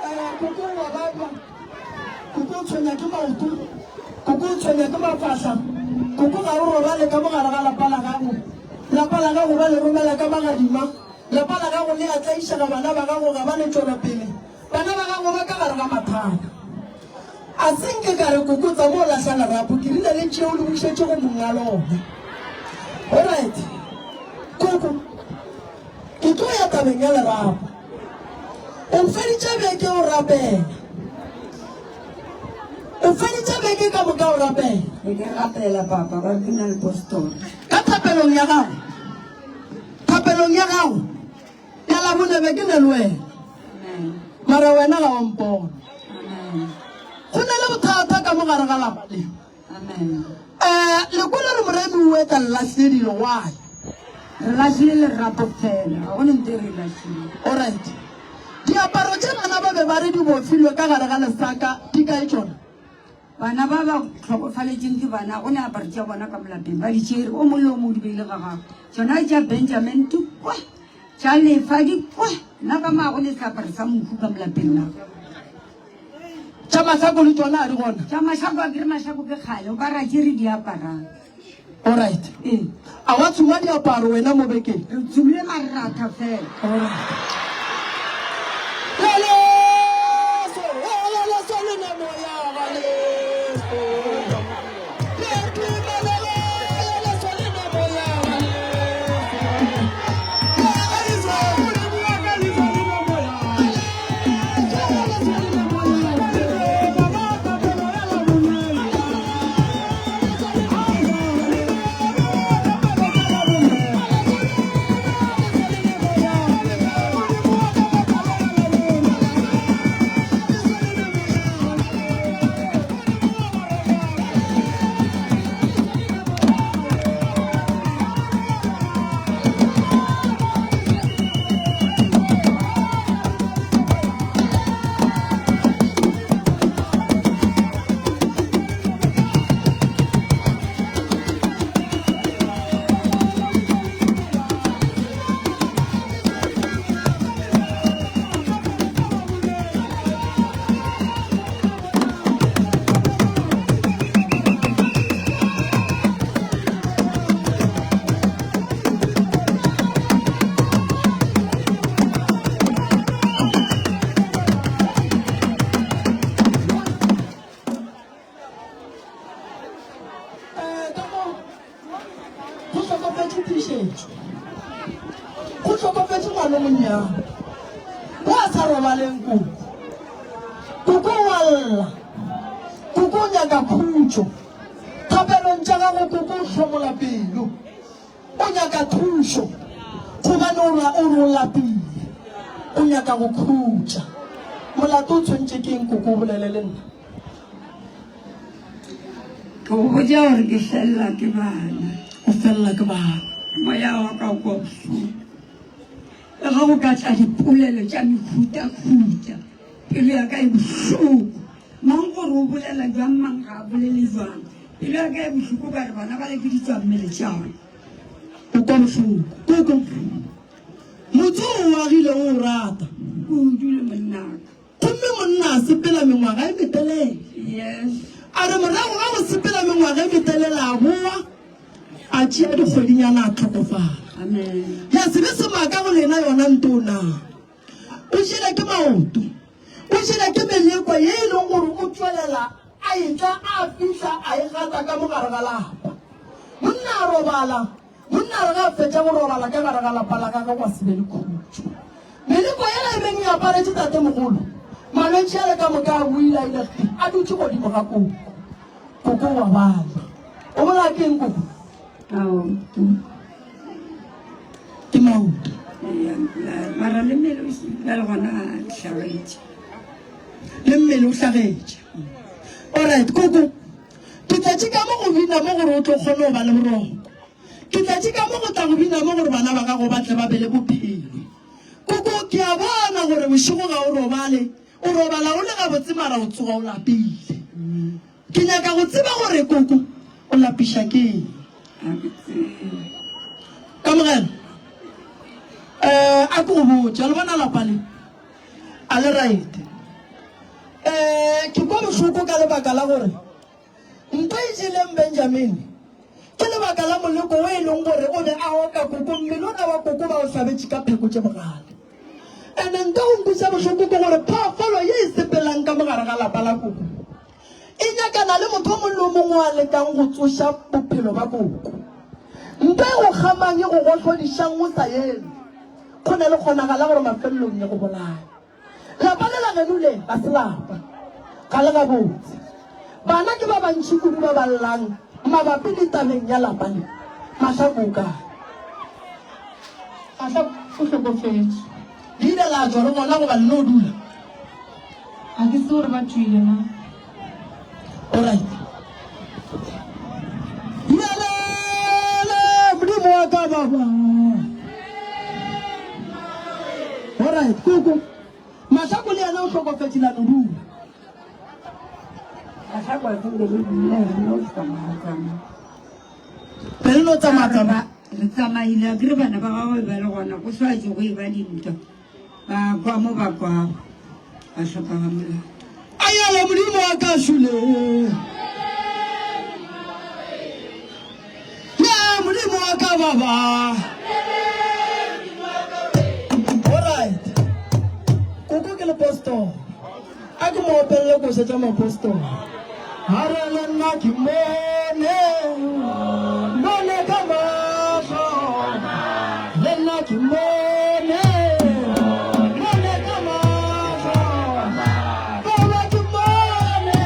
Eh, koko o a babja. Koko o tshwenya ke maoto. Koko o tshwenya ke mafahla. Koko ga o robale ka mo gare ga lapa la gago. Lapa la gago ba le romela ka magadima. Lapa la gago le a tlaišega, bana ba gago ga ba ne tšwelopele. Bana ba gago ba ka gare ga mathata. A se nke ka re koko tsa mo lahla lerapo, ke rile le tšeo le bušetše go monga lona. Alright, koko, ke tlo ya tabeng ya lerapo. O feditše beke o rapela. O feditše beke ka moka o rapela. Be ke rapela papa, ba re ke na le postori. Ka thapelong ya gago, thapelong ya gago Ya Labone be ke ne le wena, mara wena ga wa mpona. Go na le bothata ka mo gare ga lapa le. Um le kwele re moremi o etla le lahlile dilo why? Re lahlile lerapo fela, ga go ne nto e re e lahlile. Alright. Diaparo tše bana ba be ba re di bofilwe ka gare ga lesaka di kae tšona? Bana ba ba hlokofaletšeng ke bana, go ne aparo tša bona ka mo lapeng, ba di tšere, o mongwe le o mongwe o di beile ga gagwe. Tšona tša Benjamin di kwa, tša Lefa di kwa, nna ka mo ga go ne seaparo sa mohu ka mo lapeng la ka. Tša mahlako le tšona a di gona? Tša mahlako a ke re mahlako ke kgale, o ka re a tše re di aparang. Alright. Ee. A wa tshuma diaparo wena mo bekeng? Re tshumile maratha fela. Alright. Eh, ka mo go hlokofetše tiišetšo go hlokofetše ngwana monnyane o a sa robaleng koko koko o a lla koko o nyaka khutšo thapelong tša gago koko o hlomola pelo O nyaka thušo gobane o ra o re o lapile. O nyaka go khutša. Molato o tshwentše ke eng koko o bolele le nna? Ke go botša gore ke felela ke bana. O felela ke bana. Moya wa ka o kwa bohloko. Le ge go ka tla dipolelo tša mehutahuta, pelo ya ka e bohloko. Mang gore o bolela jwang, mang ga a bolele jwang. Pelo ya ka e bohloko ka re bana bale ke ditswammele tša ka. O kwa bohloko. Koko, motse o o agile o o rata. Kudu le monnaka. Gomme monna a sepela mengwaga e metelele. Yes. A re morago ga go sepela mengwaga e metelele a boa, a tšea dikgwedinyana a hlokofala. Amen. Ya se be semaka go lena yona nto na? O jele ke maoto. O jele ke meleko ye e leng gore o tšwelela a etla a fihla a e gata ka mo gare ga lapa. Monna a robala, monna a re ge a fetša go robala ka gare ga lapa la gagwe gwa se be le khutšo. Meleko yela e beng e aparetše tatemogolo, malwetši ale ka moka a boile a ile a dutše godimo ga koko. Koko o a babja. O bolaya ke eng koko? Maoto. Ke maoto. Mara le mmele o le gona a hlagetše. Le mmele o hlagetše. Alright, koko. Ke tletše ka mo go bina mo gore o tlo kgone go ba le boroko. Ke tletše ka mo go tla go bina mo gore bana ba gago ba tle ba be le bophelo. Koko, ke a bona gore bošego ga o robale, o robala o le gabotse mara o tsoga o lapile. Ke nyaka go tseba gore koko o lapiša ke eng. Ga ke tsebe. Kamogelo, Eh, a. A ke go botše, le bona lapa le a le right. Um ke kwa bohloko ka lebaka la gore Nto e jeleng Benjamini ke lebaka la moleko wo e leng gore o be a oka koko, mmele ona wa koko ba o hlabetše ka pheko tše bogale. Ene nto go nkweša bohloko ke gore phoofolo ye e sepelang ka mogare ga lapa la koko e nyakana le motho o mongwe le o mongwe o a lekang go tsoša bophelo ba koko. Nto e go kgamang e go gohlodišang o sa eme, go na le kgonagala gore mafelelong e go bolaye. Lapa le la geno le ga se lapa, ga le gabotse. Bana ke ba bantši kudu ba ba llang mabapi le tabeng ya lapa le. Mahlako o kae? Mahlako o hlokofetše. Le ile la tšwa le bona goba le no dula? Ga ke tsebe gore ba tšwile na. Alright. Yelele, Modimo wa ka baba. Alright, koko. Mahlako le yena o hlokofetše la no dula. Mahlako a tsebe le dula re no tsamaya tsamaya. Be le no tsamaya tsamaya. Re tsamaile a kere bana ba gagwe ba le gona go swaetše go e ba dintwa. Ba kwa mo ba kwago, ba hloka ba molao. A yala Modimo wa ka šule. Ya Modimo wa ka baba. Alright. Koko ke lepostola. A ke mo opelele koša tša mapostola. A re le nna ke mmone, mmone ka mahlo. Le nna ke mmone, mmone ka mahlo. Baba ke mmone.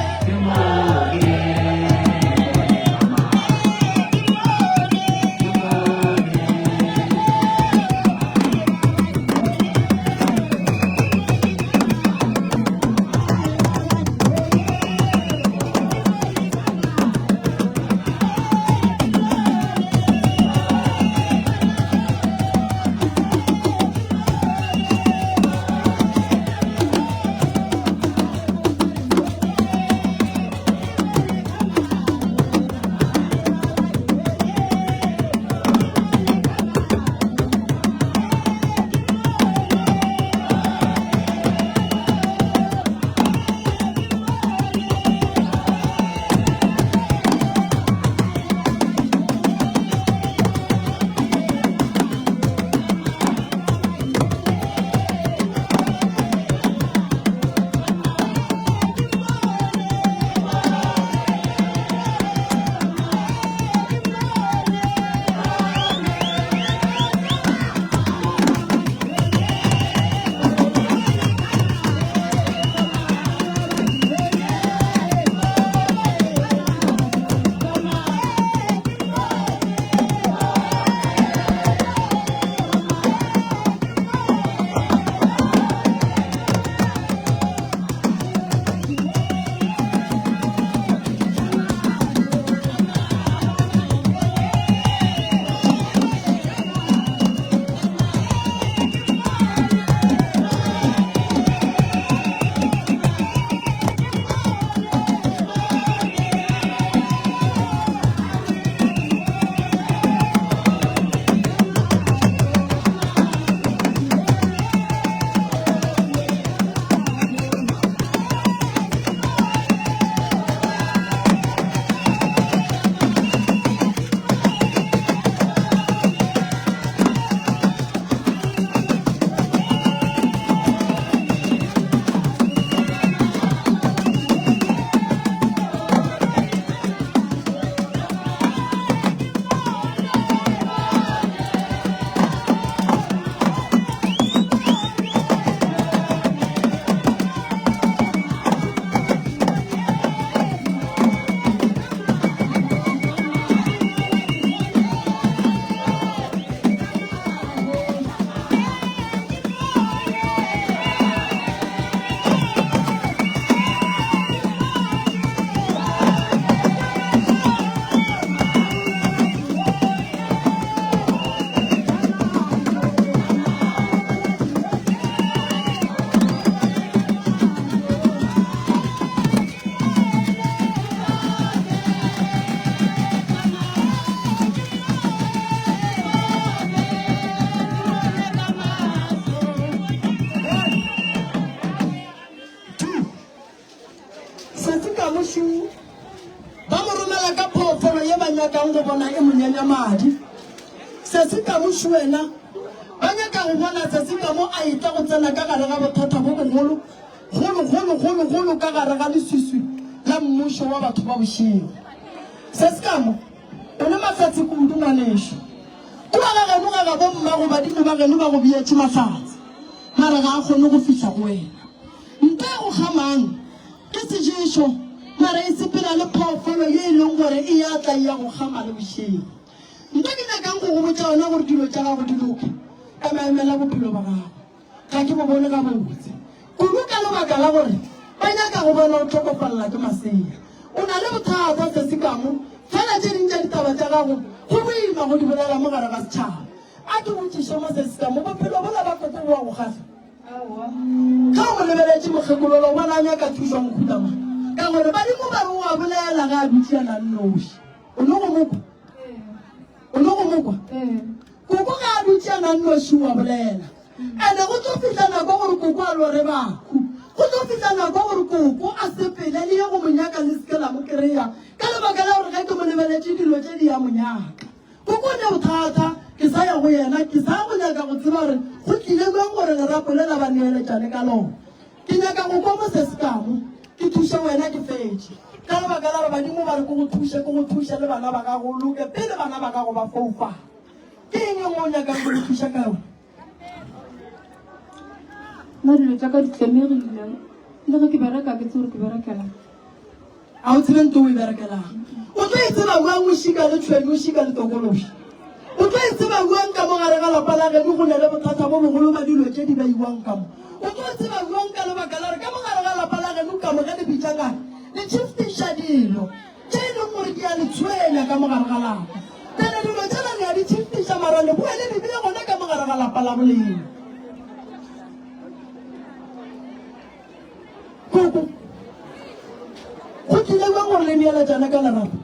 Kamušu ba mo romela ka phoofolo ye ba nyakang go bona e mo nyanya madi. Sesi Kamušu wena ba nyaka go bona sesi ka mo a etla go tsena ka gare ga bothata bo bogolo golo golo golo golo ka gare ga leswiswi la mmušo wa batho ba bošego. Sesi Kamo o le mahlatse kudu ngwanešu. Kua ga geno ga gabo mmago badimo ba geno ba go beetše mahlatse mara ga a kgone go fihla go wena. Ntle go kgamang ke seješo, mara e sepela le phoofolo ye e leng gore e ya tla e ya go kgama le bošego. Nto ke nyakang go go botša yona gore dilo tša gago di loke, emaemela bophelo ba gago. Ga ke bo bone gabotse kudu ka lebaka la gore ba nyaka go bona o hlokofalela ke masea. O na le bothata sesi ka mo, fela tše ding tša ditaba tša gago go boima go di bolela mo gare ga setšhaba. A ke botšiše mo sesi ka mo, bophelo bola ba koko bo a go kgahla? Ge o mo lebeletše mokgekolola o bona a nyaka thušo ya mohuta mang? Ka gore badimo ba re o a bolela ge a dutše a na nnoši. O no go mo kwa? O no go mo kwa? Koko ge a dutše a na nnoši o a bolela. Ene go tlo fihla nako gore koko a lore bahu. Go tlo fihla nako gore koko a sepele le ye go mo nyaka le se ke la mo kry-a ka lebaka la gore ge ke mo lebeletše dilo tše di ya mo nyaka. Koko o ne bothata, ke sa ya go yena, ke sa go nyaka go tseba gore go tlile bjang gore lerapo le la ba neeletšane ka lona. Ke nyaka go kwa mo se se kamo, ke thuše wena ke fetše. Ka lebaka la gore badimo ba re ke go thuše, ke go thuše le bana ba gago, o loke pele bana ba gago ba foufala. Ke eng e nngwe o nyakang go go thuša ka yona? Nna dilo tša ka di tlemegile, le ge ke bereka ke tsebe gore ke berekelang. A o tsebe nto o e berekelang? O tlo e tseba bjang o šika le tšhwene, o šika le tokološi? O tlo e tseba bjang ka mo gare ga lapa la geno go na le bothata bo bogolo ba dilo tše di baiwang ka mo? O tlo tseba bjang ka lebaka la gore ka mo gare ga lapa la geno ka mo ge le bitša ngaka le tšhiftiša dilo tše e leng gore di a le tshwenya ka mo gare ga lapa? Bjale dilo tšela le a di tšhiftiša mara le boe le di bee gona ka mo gare ga lapa la bolena. Koko, go tlile bjang gore le neeletšane ka lerato?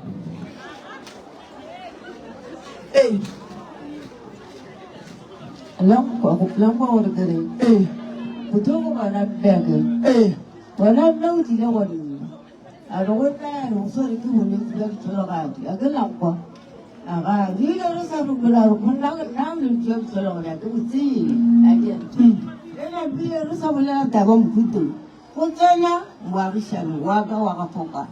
Ee. La nkwa gore ke reng? Ee. Go tlo go bona mmeke. Ee. Bona mme o tlile go nna. A re go nna ya re o swere ke bolwetse bja ditlhologadi. A ke la nkwa. Aga, re ile re sa dumela gore go nna nna bolwetse bja ditlhologadi a ke bo tsebe. A ke re napile re sa bolela taba mohuto. Go tsena moagišani wa ka wa ga Fokane.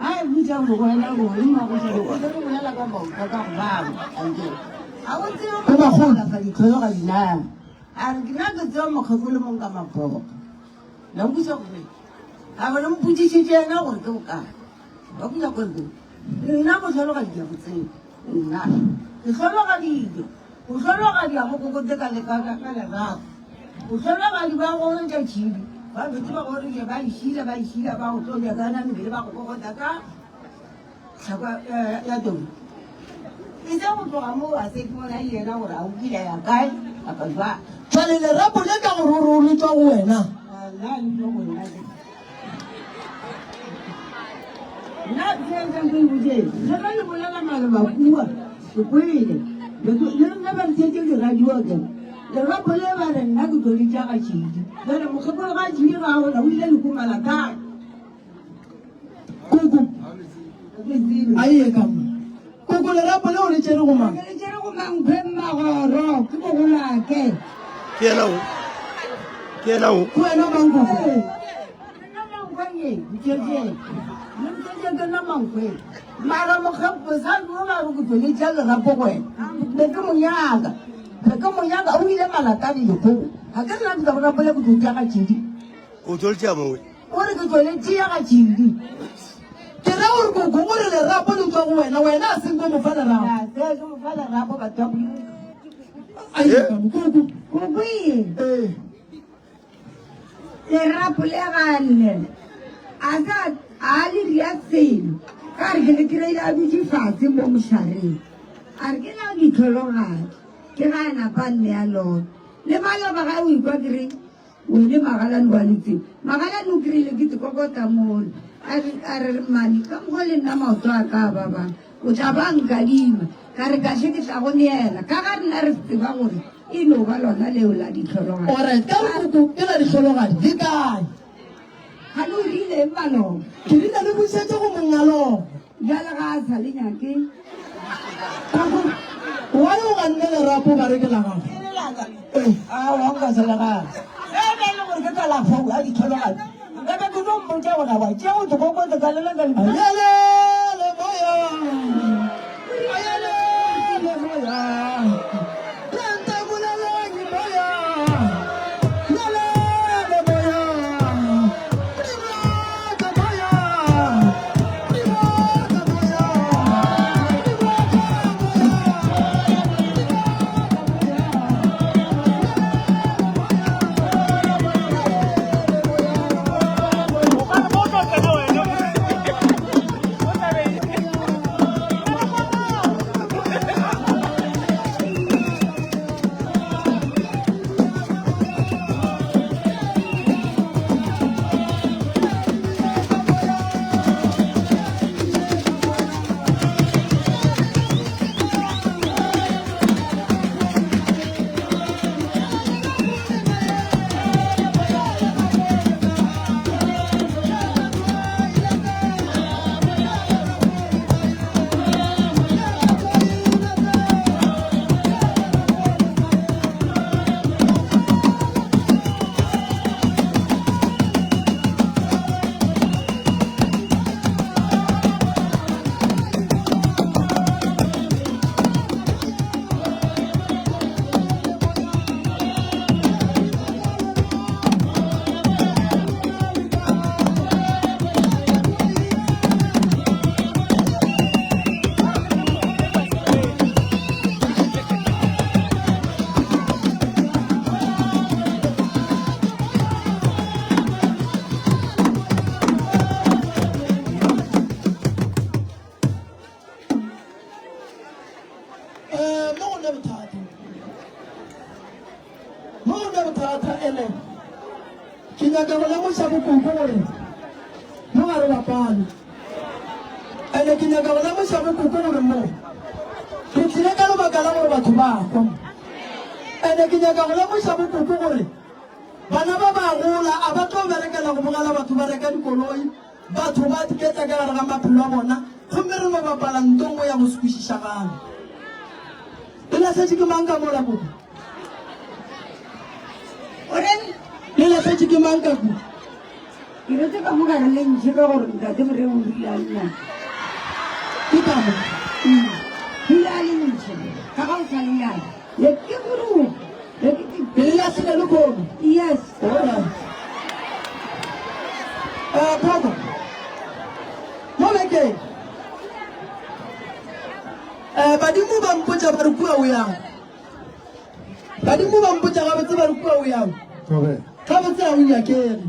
A e botša gore go wena gore moagišani o be re bolela ka maoto ka go baba. A ke a o tsebe Go bagolo. alafa ditlhologadi na? A re ke nna ke tseba mokgekolo mong ka mabogo. La mpotša gore a ba le mpotšišitše yena gore ke bokae. Ba botša gore nna mohlologadi ke a go tseba. Nna ke hlologaditšwe. Mohlologadi a go kokote ka ka ka lerato. Mohlologadi ba goretša tšhidi. Ba fetše ba goretša ba e šila ba e šila ba go tloja ka yona mebele ba go kokota ka tlhako ya tong. E se go tloga moo a se ke bona le yena gore a o kile a ya kae kapa jwang. Jwale lerapo le ka gore o re o le tšwa go wena. Nna le tšwa go nna. Nna ke ke ke botše le ge le bolela maloba kua ke kwele le nna ba re tšetše di-radio ke lerapo le ba re nna ke tlo le tša ga tšhidi jale mokgekolo ga tšhidi ga gona o ile lekumala kae Koko a ye ka mo. Koko lerapo leo le tšere go mang? Le tšere go mankgwe mmagoro ke mogolake. Ke yena o. Ke yena o. Ke wena mang koko? Ke nna mankgwe ye, ntšetše. Le ntšetše ke nna mankgwe. Mara mokgekolo sa yo ba re ke tlo le tša lerapo go wena. Be ke mo nyaka. Be ke mo nyaka o ile malakane lekgogo. Ga ke nna ke tla go rapo le ke tlo tša ga tšhidi. O tlo le tšea mongwe. O re ke tlo le tšea ga tšhidi. Ke ra gore koko o re lerapo le tšwa go wena, wena a seng ko mo fa lerapo. A se ke mo fa lerapo batho ba Modimo. A ye ka mo koko. Koko ye. Ee. Lerapo le ga llela. A sa a le ria selo. Ka re ke le kry-ile a dutše fatshe mo mošareng. A re ke la ditlhologadi. Ke ga a napa a nnea lona. Le maloba ga o ikwa ke re Wene magalane wa letse. Magalane o kry-ile ke sekokota mola. A re, a re, Mmane, ka mokgwa le nna maoto a ka a babang, o tla ba nkadima. Ka re, Kahle ke tla go neela. Ka ga rena re tseba gore e no ba lona leo la dihlologadi. Alright, ka re koko ke la dihlologadi, le kae? Gane o rile eng maloba? Ke rile le bušetše go monga lona. Bjale ga a sa le nyake. Koko, why o ganne lerapo ba re ke la gago? Ke le laka? Aowa nka se le gane. Ge e be e le gore ke kalafo ya ditlhologadi, nka be ke tlo mmotša gore aowa tšea o dikokotse ka lela ka le. Ayelele moya, ayelele moya, lentemoleleng moya, lelele moya, Dimaka moya, dimaka moya, dimaka moya, dimaka moya. Eh, mo go ne bothata mo go ne bothata ene ke nyaka go lemoša bokoko gore mo ga re bapale ene ke nyaka go lemoša bokoko gore mo re tlile ka lebaka la gore batho ba kwa ene ke nyaka go lemoša bokoko gore bana ba ba gola a ba tlo berekela go bogela batho ba reka dikoloi Batho ba diketla ka gare ga maphelo a bona, gomme re no bapala nto nngwe ya go se kwešišagale. Le lahletše ke mang ka mola, koko? O reng? Le lahletše ke mang ka kua? Ke retse ka mo gare le ntšhe ka gore ntate Moreo o rile a le nyaka. Ke ka mo. O ile a le ntšhe ka ga o sa le nyaka. Le ke gore le ke Le le lahlile le kono. Yes. Alright. Eh, Phoko. Mo bekeng. Eh, badimo ba mpotša ba re kua o yang. Badimo ba mpotša gabotse ba re kua o yang. Gabotse ga o nyakege.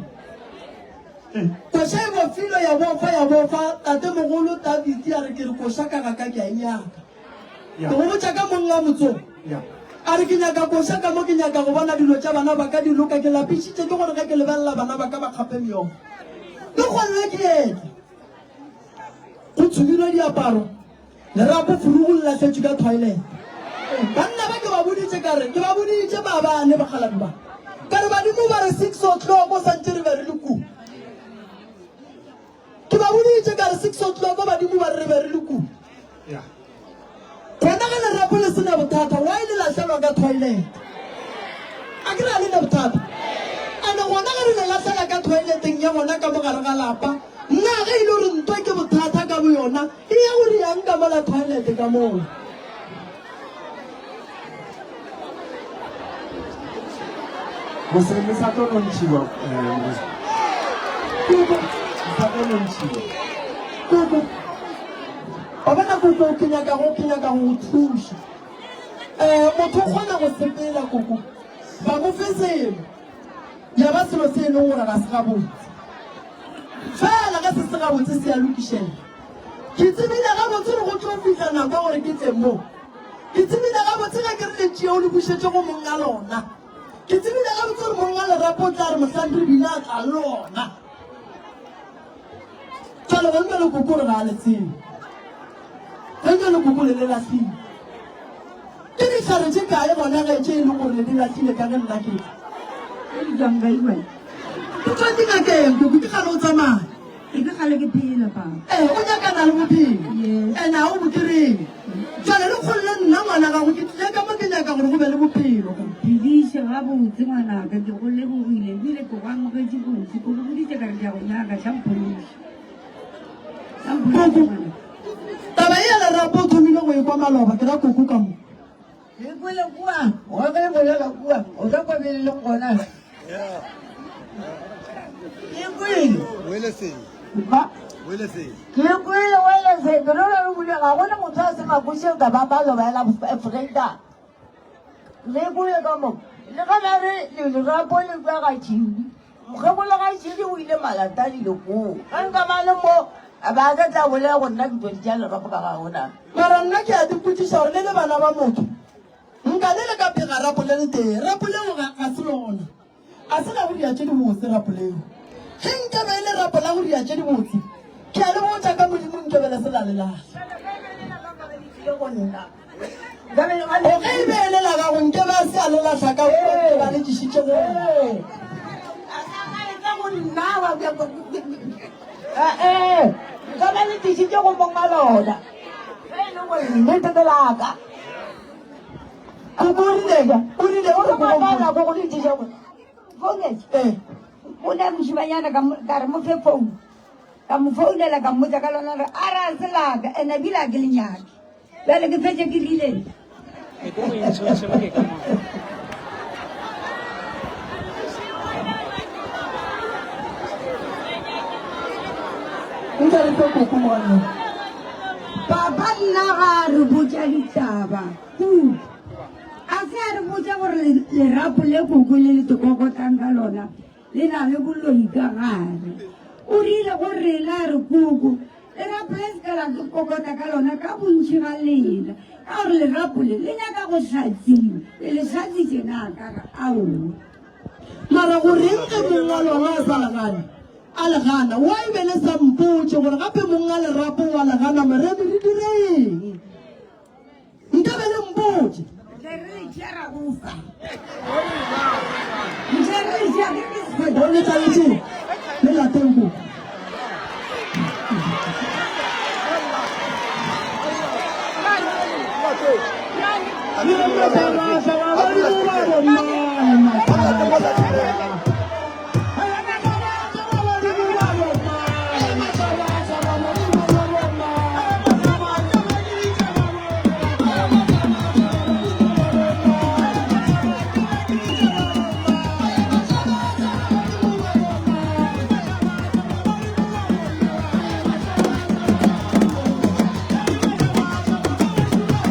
Koša e bofilwe ya bofa ya bofa, tatemogolo David a re ke re koša ka ga ka ke a e nyaka. Ke go botša ka mong a motsong. A re ke nyaka koša ka mo ke nyaka go bona dilo tša bana ba ka di loka ke lapišitše ke gore ge ke lebelela bana ba ka ba kgape meokgo. Le kgonne ke etla. Go tshumilwe diaparo, lerapo furugu le lahletšwe ka toilet. Banna ba ke ba boditše ka re ke ba boditše maabane bakgalabje ba. Ka re badimo ba re 6 o'clock o santše re be re le kua. Ke ba boditše ka re 6 o'clock badimo ba re re be re le kua. Gona ge lerapo le se na bothata, why le lahlelwa ka toilet? A ke re a le na bothata? And gona ge re le lahlela ka toileteng ya gona ka mo gare ga lapa, na ge e le gore ntwa ke bothata ka boyona, e ya go riang ka mola toilet ka mola? Mose le sa tlo nontšhiwa eh, Koko, le sa tlo nontšhiwa. koko, wa bona koko, ke nyaka go, ke nyaka go go thuša. Eh, motho o kgona go sepela koko, ba mo fe selo, ya ba selo se e leng gore ga se gabotse. Fela ge se se gabotse se a lokišega. Ke tsebile gabotse gore go tlo fihla nako ya gore ke tle mo. Ke tsebile gabotse ge ke re le tšee o le bušetše go monga lona. Ke tsebile gabotse gore monga lerapo o tla re mohlang re bina a tla le lona. Jwale ge nka le koko re ga a le tsebe. Ge nka le koko le le lahlile. Ke dihlare tše kae gona ge tše e leng gore le di lahlile ka ge nna ke tla? Tše di tšwang kae wena? O tswa dingakeng koko ke kgale o tsamaya. Ke ke kgale ke phela papa. Ee, o nyakana le bophelo. Yes. And ga o bo kry-e. Jwale le kgolle nna ngwana gago ke tlile ka mo ke nyaka gore go be le bophelo. Phediše gabotse ngwanaka ke go lebogile ebile ke go amogetše botse ke go boditše ka re ke a go nyaka tla mphološe. Tla mphološe Koko, ngwanaka. taba ye ya lerapo o thomile go e kwa maloba ke ra koko ka mo. Ke kwele kua, wa ge bolela kua, o tla kwa bele leng gona. Ke kwele. Ba. Ke kwele wele se, ke no le bule ga gona motho a se makuše ka ba ba loba la Freda. Le kwele ka mo. Le ga ba re le lerapo le kwa ga tšhidi. Mokgekolo ga tšhidi o ile malata dilo koo. Ga nka ba le mo ba ka tla bolela go nna ke tlo di tša lerapo ka ga gona. Mara nna ke a dipotšiša gore le le bana ba motho, nka le le ka phega rapo le letee? Rapo leo ga, ga se lona. Ga se la go dia tše dibotse, rapo leo. Ge nka be e le rapo la go dia tše dibotse, ke a le botša ka Modimo nke be le se la le lahla. O ge e be e le la gago, nke be a se a le lahla ka kua, nke be a le tlišitše go wena. Nka ba le tlišitše go monga lona, ge e le gore nnete ke la ka. Koko o rile, o rile, o re Ko go le tliša go. Ee. O ne mošimanyana ka re mo fe phone. Ka mo founela ka mmotsa ka lona gore a re a se laka ene ebile a ke le nyake. Bjale ke fetše ke rile. Nka re fe koko monna. Papa nna ga a re botša ditaba kudu. A se a re botša gore lerapo le koko le le tekokotang ka lona le na le boloi ka gare. O rile go rena a re koko lerapo le se ka la kokota ka lona ka bontši ga lena ka gore lerapo le le nyaka go hlatsiwa. Le le hlatsitše na ka re aowa. Mara go reng ge mong wa lona a sa le gane? A le gana. Why be le sa mpotše gore gape mong a lerapo wa le gana moremi re dire eng? Nka be le mpotše. Re re le tšea ra go fa. Ntle re le tšea ke re se O le tlaletše le lateng ko.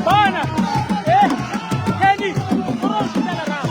Bona! Eh! Kenny! O ro šutela rapo.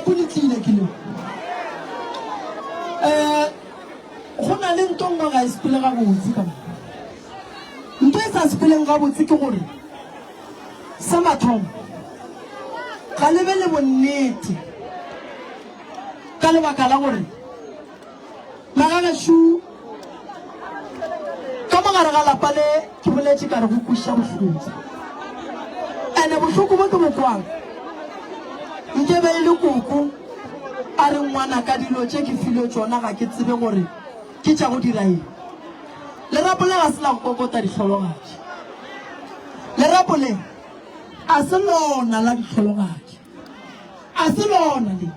Lerapo le tlile ke le. Eh, go na le nto nngwe ga e sepele gabotse ka mo. Nto e sa sepeleng gabotse ke gore sa mathomo ga le be le bonnete ka lebaka la gore Magagešo, ka mo gare ga lapa le ke boletše ka re go kweša bohloko. Ene bohloko bo ke bo kwang, nke be e le koko a re ngwanaka dilo tše ke filwe tšona ga ke tsebe gore ke tša go dira eng. Lerapo le ga se la go kokota dihlologatši. Lerapo le a se lona la dihlologatši. A se lona le.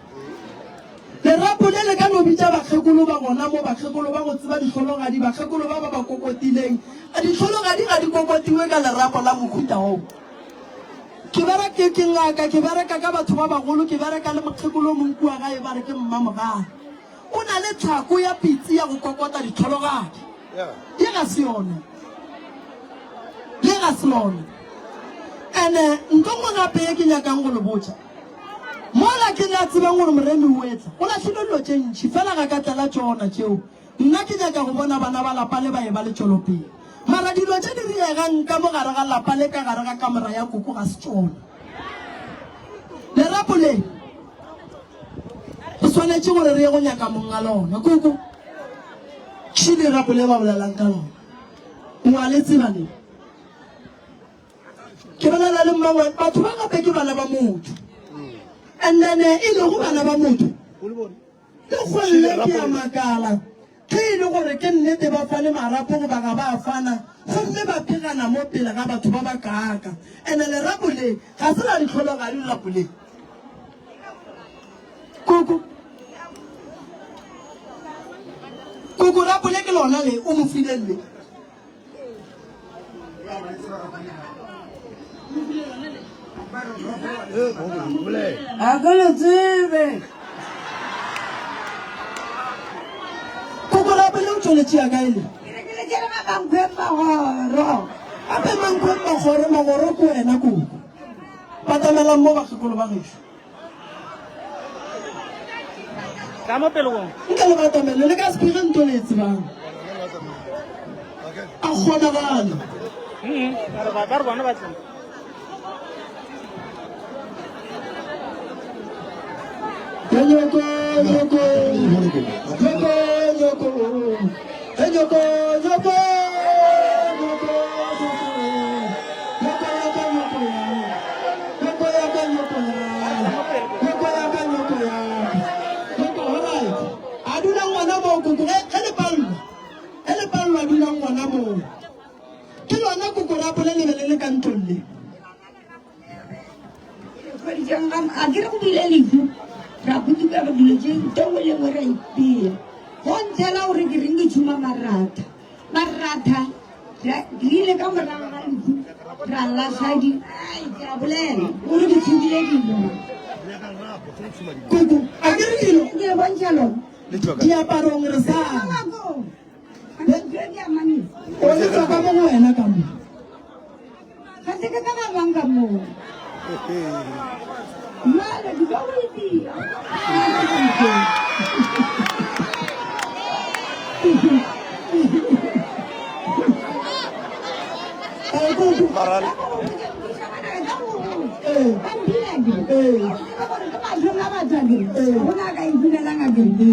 Lerapo le le ka no bitša bakgekolo ba gona mo, bakgekolo ba go tseba dihlologadi, bakgekolo ba ba ba kokotileng. Dihlologadi ga di kokotiwe ka lerapo la mohuta wo. Ke bereka, ke, ke ngaka, ke bereka ka batho ba bagolo, ke bereka le mokgekolo o mongwe kua gae ba re ke Mmamogale. O na le tlhako ya pitsi ya go kokota dihlologadi. Ye ga se yona. Le ga se lona. Ene nto nngwe gape ye ke nyakang go le botša. Mola ke la tsebang gore Moremi o etla, go lahlilwe dilo tše ntši, fela ga ka tlela tšona tšeo. Nna ke nyaka go bona bana ba lapa le ba eba le tšwelopele. Mara dilo tše di riegang ka mo gare ga lapa le ka gare ga kamora ya koko ga se tšona. Lerapo le, re swanetše gore re ye go nyaka monga lona. Koko, še lerapo le ba bolelang ka lona. O a le tseba le? Ke bolela le mmangwane, batho ba gape ke bana ba motho. And then e lego bana ba motho. Le kgolle ke a makala ge e le gore ke nnete ba fane marapo goba ga ba a fana gomme ba phegana mo pele ga batho ba ba kaaka. Ene lerapo le ga se la dihlologadi lerapo le. Koko. Koko rapo le ke lona le o mo fileng le. A ke le tsebe. Koko la pele o tšweletše ya kae le? Ke re ke le tšere ga Mankweng Magoro. Gape Mankweng Magoro, Magoro ke wena koko. Batamelang mo bakgekolo ba gešo. Tla mo pele gong. Nka le batamele le ka se phege nto le e tsebang. A kgonagale. Ba re bona ba tle. Nyoko, nyoko, nyoko, nyoko, nyoko, nyoko, nyoko, nyoko, nyoko, nyoko, Nyoko ya ka, nyoko ya Nyoko ya ka, nyoko ya Nyoko, alright. A dulang gona moo koko, ge, ge le pallwa. Ge le pallwa dulang gona moo. Ke lona koko rapo le le be le le ka ntlong le. Hweditšeng ga a ke re go bile lehu ra kutuka re dilo tše nto nngwe le nngwe ra ipea go ntshela gore ke reng ke tšhuma maratha maratha re ile ka morago ga lehu ra lahla di ai ke a bolela gore ke tshubile dilo Koko, a ke re dilo ke le bontšha lona diaparong re sa. O le tswa ka mo go wena ka mo. Ga se ke ka ba bang ka moo. Jwale ke tlo go itia.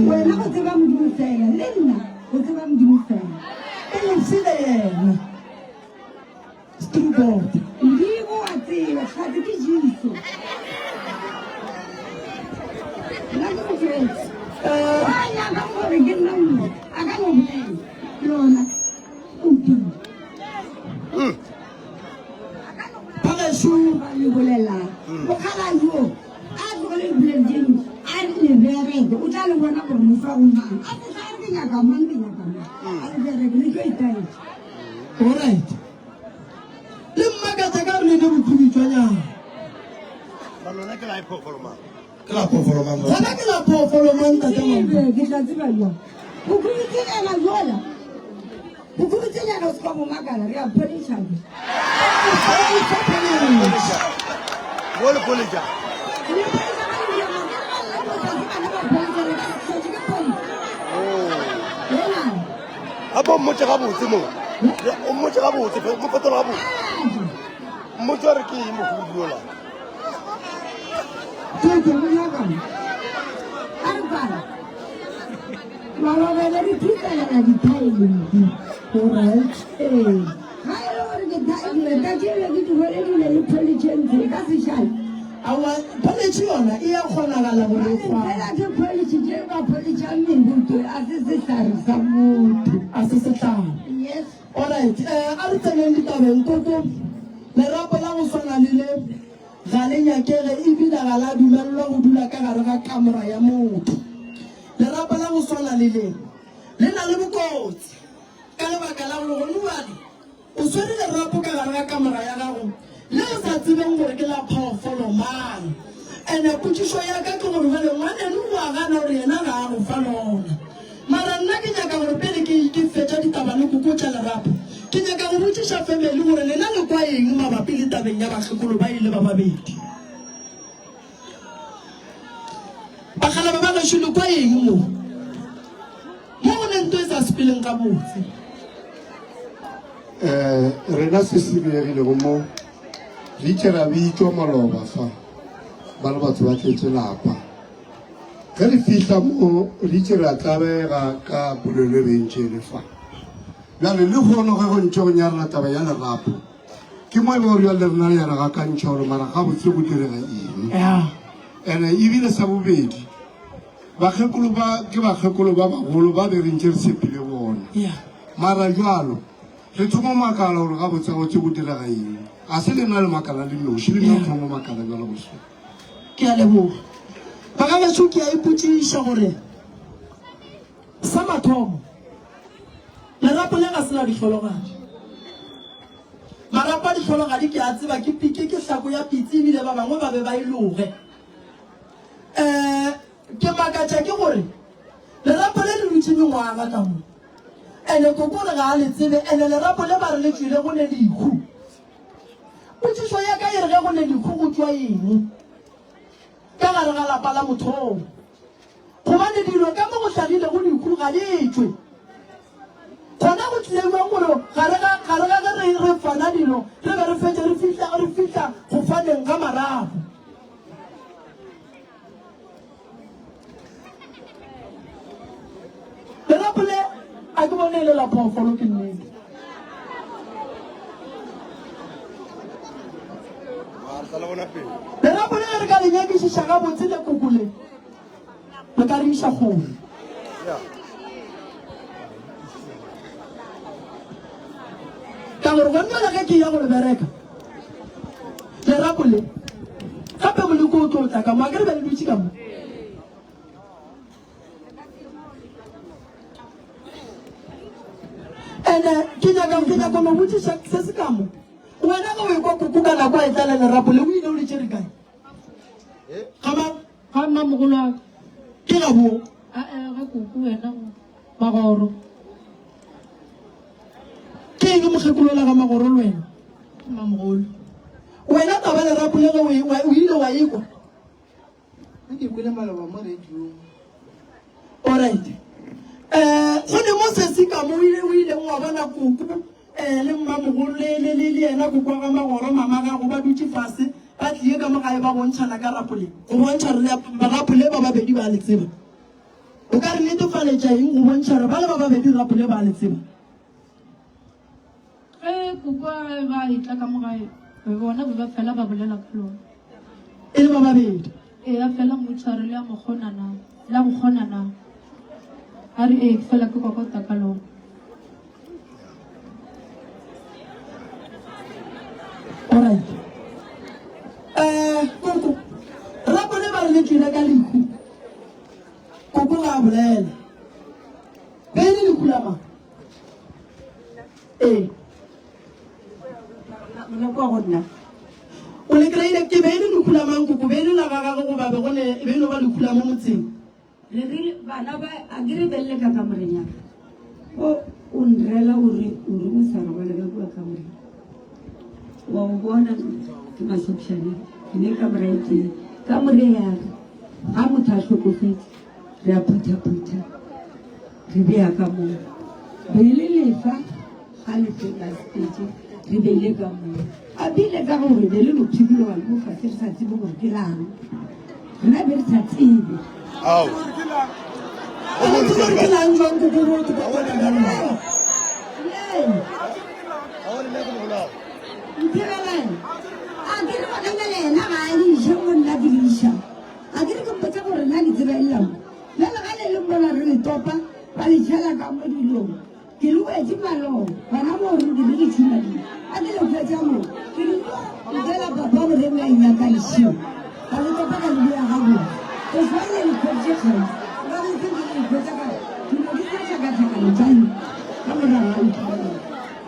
Wena go tseba Modimo fela le nna go tseba Modimo fela. E lefile yena. Strubot. Modimo wa tseba, hlatse ke Jesu. Nna ke Mokriste. Wa nyaka gore ke nna motho, a ka no bolela. Ke yona. O mpile. Bagešo. Ba le bolelang. Mokgalabje yo, a tlogele dipolelo tše dintši, a re le bereke, o tla le bona gore le tšwa go mang. A se tla re ke nyaka mang, ke nyaka mang. A le bereke, le tlo itaetša. Alright. Le mmakatša ka gore le ne bokhubitšwanyana. Ba lona ke la phoofolo mang? Ke la phoofolo mang? Gona ke la phoofolo mang tate Tsebe, ke tla tseba jwang. Bokhubitšenyana jola. Bokhubitšenyana o se ka mo makala, re a pholetšha ke. Mo le pholetša. Le pholetša ka le dira, ke re ba lle. Gape o mmotše gabotse mo. O mmotše gabotse, mo fetola gabotse. Mmotše gore ke eng mohudu yola. Ke ke go nyaka. A re kwana. Maloba be re thutselela dithaele di. Alright. Ee. Ga e le gore ke thaele ka tšele ke di hweledile le pholitšhe ntshe e ka se šale. Aowa, pholitšhe yona e ya kgonagala gore e kgwane. Fela ke pholitšhe tše ba pholitšha mebuto a se sehlare sa motho. A se sehlare. Yes. Alright, eh, a re tseneng ditabeng koko. Lerapo la go swana le le ga le nyakege ebile ga la dumelelwa go dula ka gare ga kamora ya motho. Lerapo la go swana le le le na le bokotsi ka lebaka la gore gone bjale O swere lerapo ka gare ga kamora ya gago le o sa tsebeng gore ke la phoofolo mang. Ene potšišo ya ka ke gore bjale ngwaneno o a gana gore yena ga a go fa lona. Mara nna ke nyaka gore pele ke ke fetša ditaba le koko tša lerapo, ke nyaka go botšiša family gore lena le kwa eng mabapi le tabeng ya bakgekolo ba ile ba babedi. Bakgalabje ba gešo le kwa eng mo? Mo go ne nto e sa sepeleng gabotse. Eh, rena se se diregilego mo, re itše ra bitšwa maloba fa, ba le batho ba tletše lapa. Ge re fihla mo, re itše ra tlabega ka polelo e be ntše e le fa. Bjale lehono ge go ntše go nyarela taba ya lerapo, Ke mo e lego gore bjale rena re ya re gakantšha gore mara gabotse go direga eng. Ene ebile sa bobedi, bakgekolo ba ke bakgekolo ba bagolo ba be re ntše re tshepile bona. Mara jwalo re thoma makala gore gabotse gabotse go direga eng. Ga se lena le makala le noši, le nna thoma makala bjalo bošego. Ke a leboga. Bagagešu ke a ipotšiša gore sa mathomo lerapo le ga se la dihlologadi. Marapo a dihlologadi ke a tseba ke pike, ke hlako ya pitsi ebile ba bangwe ba be ba e loge. Um ke makatša ke gore lerapo le le dutše mengwaga ka mo. Ene koko re ga a le tsebe, ene lerapo le ba re le tšwile go ne lehu. Potšišo ya ka e re ge go ne lehu go tšwa eng ka gare ga lapa la motho oo? Gobane dilo ka mo go hlagilego lehu ga di tšwe. Gona go tlile bjang gore gare ga, gare ga ge re, re fana dilo, re be re fetše re fihla, re fihla go faneng ga marapo? Lerapo le, a ke bone e le la phoofolo, ke nnete. Lerapo le ge re ka le nyakišiša gabotse le koko le, Le ka re iša kgole. Ka gore gone jale ge ke ya go le bereka, lerapo le, gape moleko o tlo tla ka mo, a ke re be le dutše ka mo. Ene ke nyaka ke nyaka no botšiša se se ka mo. Wena ge o ekwa koko ka nako a e tlala lerapo le o ile o le tšere kae? Ga ba Ga mmamogolo wa ka. Ke ga bo. A-e, ga koko wena go Magoro. Ke eng mokgekolo la ga Magoro le wena? Ke mmamogolo. Wena taba lerapo le ge o ile wa ekwa? Nna ke kwele maloba mo radiong. Alright. Eh, go ne mo sesi ka mo o ile o ileng wa bona koko eh, le mmamogolo le, le, le, le yena koko wa ga Magoro, mama gago ba dutše fase ba tlie ka mo gae ba bontšhana ka rapo le. Go bontšha gore rapo le ba babedi ba le tseba. O ka re netefaletša eng go bontšha gore ba le ba babedi rapo le ba le tseba? Ge koko a ba etla ka mo gae, bona be ba fela ba bolela ka lona. E le ba babedi. Ee, a fela mmotša re le a mo kgona na, le a go kgona na? A re ee, ke fela ke kokota ka lona. Alright. Eh, koko, rapo le ba re le tšwile ka lehu. Koko ga a bolela. Be e le lehu la mang? Ee. Mona kwa go nna. O le kry-ile ke be e le lehu la mang koko? Be e le la ga gagwe goba be go ne e be e no ba lehu la mo motseng? Re rile bana ba a ke re belle ka kamoreng ya ka. O o nrela o re o re o sa robala ka kua kamoreng. Wa o bona ke masopšane ke ne kamora e tee. Kamore ya ka ga motho a hlokofetse re a phutha-phutha re bea ka moo. Be le lefa ga le fe ka sepetše re beile ka moo. A bile ka gore be le no phikologa le mo fase re sa tsebe gore ke lang. Rena be re sa tsebe. Ao. A le tsebe gore ke lang jwang koko bo ke kopana ka lona. Ntireleng. A ke re gona bjale yena ga a le iše mo nna ke le iša. A ke re ke mpotša gore nna ke tseba e lla mo. Bjale ga le le mola re le topa ba le tšhela ka mo dilong. Ke le wetše malong gona moo re ke re ke tšhuma dilo. A ke le hwetša moo ke re yo ntela papa gore nna e nyaka lešio. Ka le topa ka le bea gabotse. Go swana le hwetše kgauswi. Nka be se ke le hwetša ka dilo di sa hlakahlakana tša ka morago ga ntho.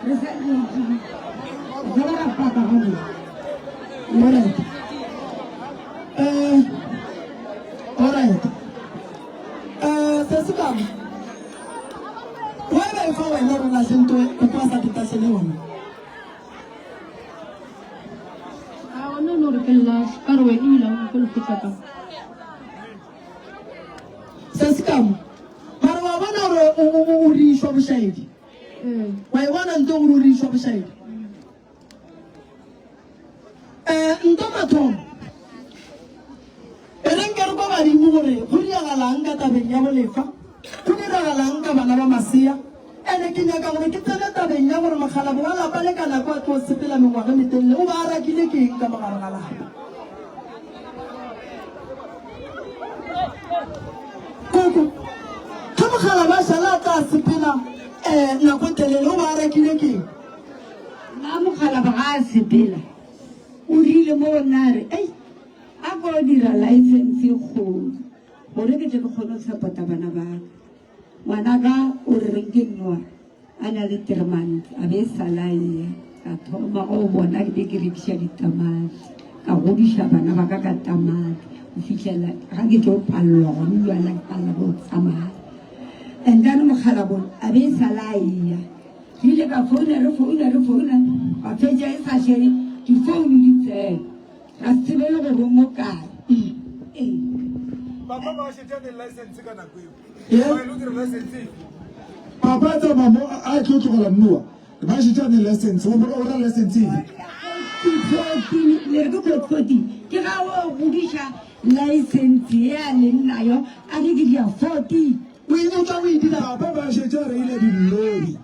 Re sa re sa ba ra paka gabotse. Alright. Eh, alright. Eh, se se kang. Wa be fa wena re lahle nto koko a sa ke tahlele yona. A ona no re ke lahle ka re wena o ile wa go le fetsa ka. Se se kang. Mara wa bona gore o o o re išwa bošaedi. Wa e bona nto gore o re išwa bošaedi. Eh, nto mathomo. E re nke re kwa badimo gore go diragalang ka tabeng ya bolefa, go diragalang ka bana ba masea. Ene ke nyaka gore ke tsene tabeng ya gore mokgalabo wa lapa le ka nako a tlo sepela mengwaga e metelele o ba a rakile ke eng ka mogare ga lapa. Koko, ge mokgalabo a šala a tla sepela um nako e telele o ba a rakile ke eng? Nna mokgalabo ga a sepela o rile mo go nna a re, Ei, a ko dira license e kgolo gore ke tle ke kgone go support-a bana ba ka. Ngwanaka o re reng ke nnoa a na le 3 months a be sa la eya ka thoma go bona ke be ke rekiša ditamati ka godiša bana ba ka ka tamati go fihlela ga ke tlo palelwa gone jwale ke palela go tsamaya. And then mokgalabolo a be sa la eya Ke ile ka founa re founa re founa ka fetša e sa hle difounu di tsena ra se tsebe le gore o mo kae. Ee. Papa ba šetša ne license ka nako eo. Ba ile dira license efe? Papa tsamaya mo a tlo tlogela mmoa. Ba šetša ne license. O o ra license efe? 14 le re ke code 14 ke ga o godiša license ye a leng nayo a re ke dia 14. O e o tla o e dira. Papa ba šetše a reila dillori.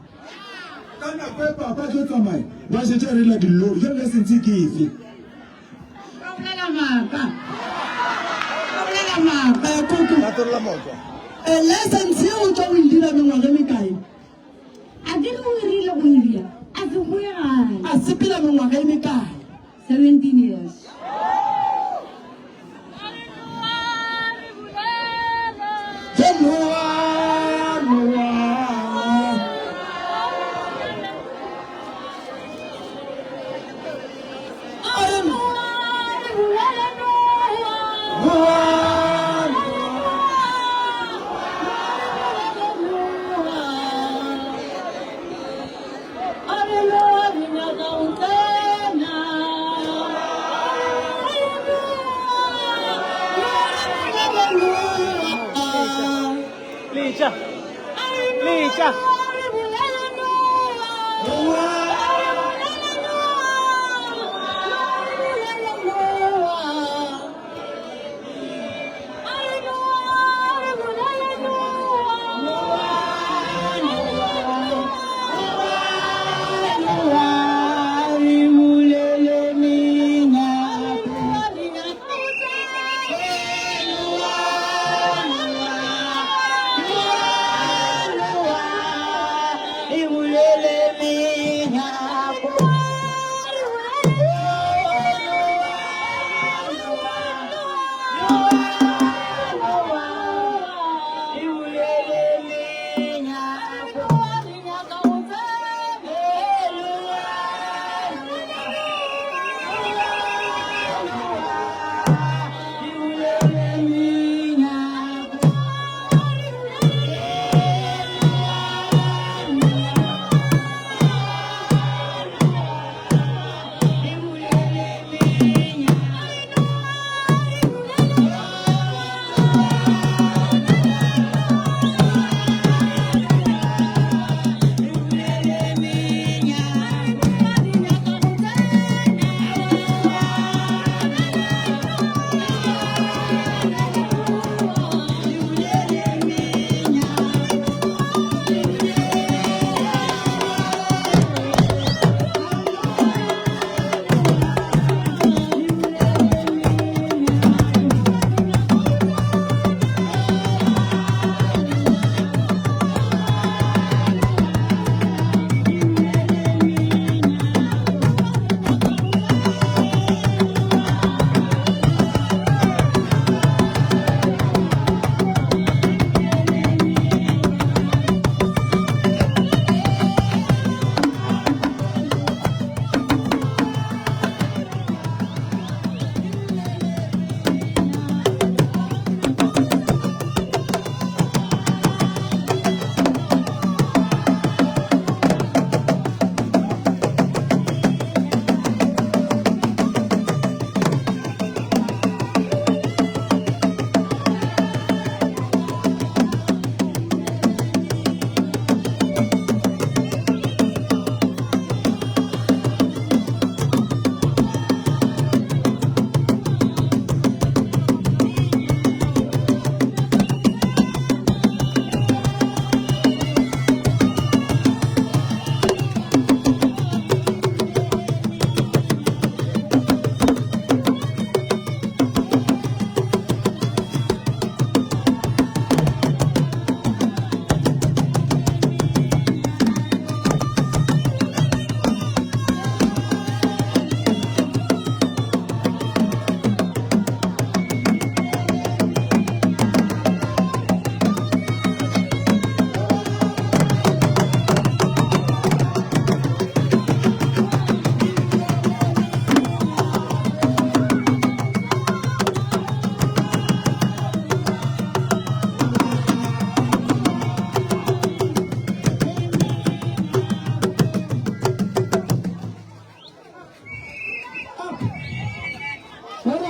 Ka nako e papa a tlo tsamaya, ba šetše a reila dillori. Jwale license ke efe? Ba bolela maaka. Ba bolela maaka. Eh, koko. Latolola maoto. Eh, license ye o tla o e dira mengwaga e mekae? A ke re o e rile go e dira, a se boe gae. A sepela mengwaga e mekae? 17 years. Letša. Letša.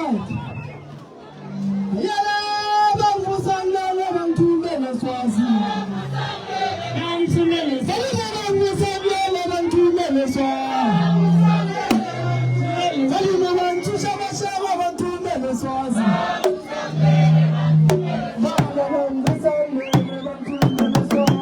Right. Yela bangusangele bangithumele Swazi. Bangithumele. Bangusangele bangithumele Swazi. Balime bangithusa bashaba bangithumele Swazi. Baba bangusangele bangithumele Swazi.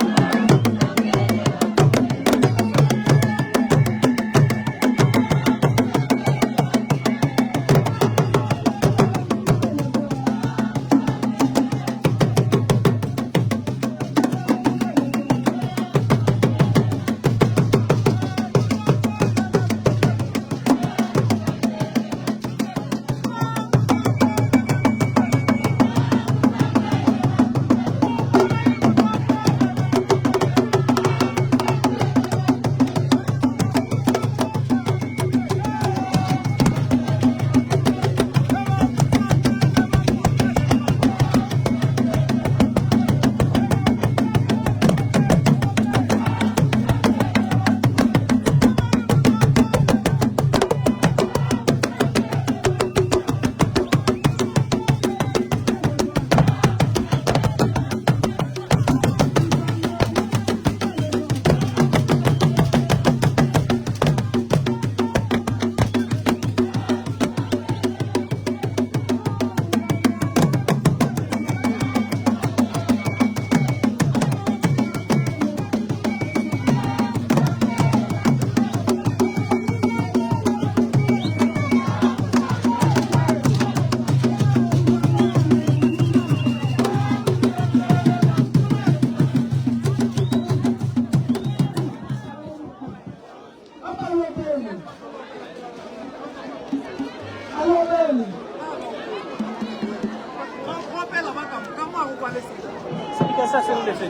Speaker sa se rile se.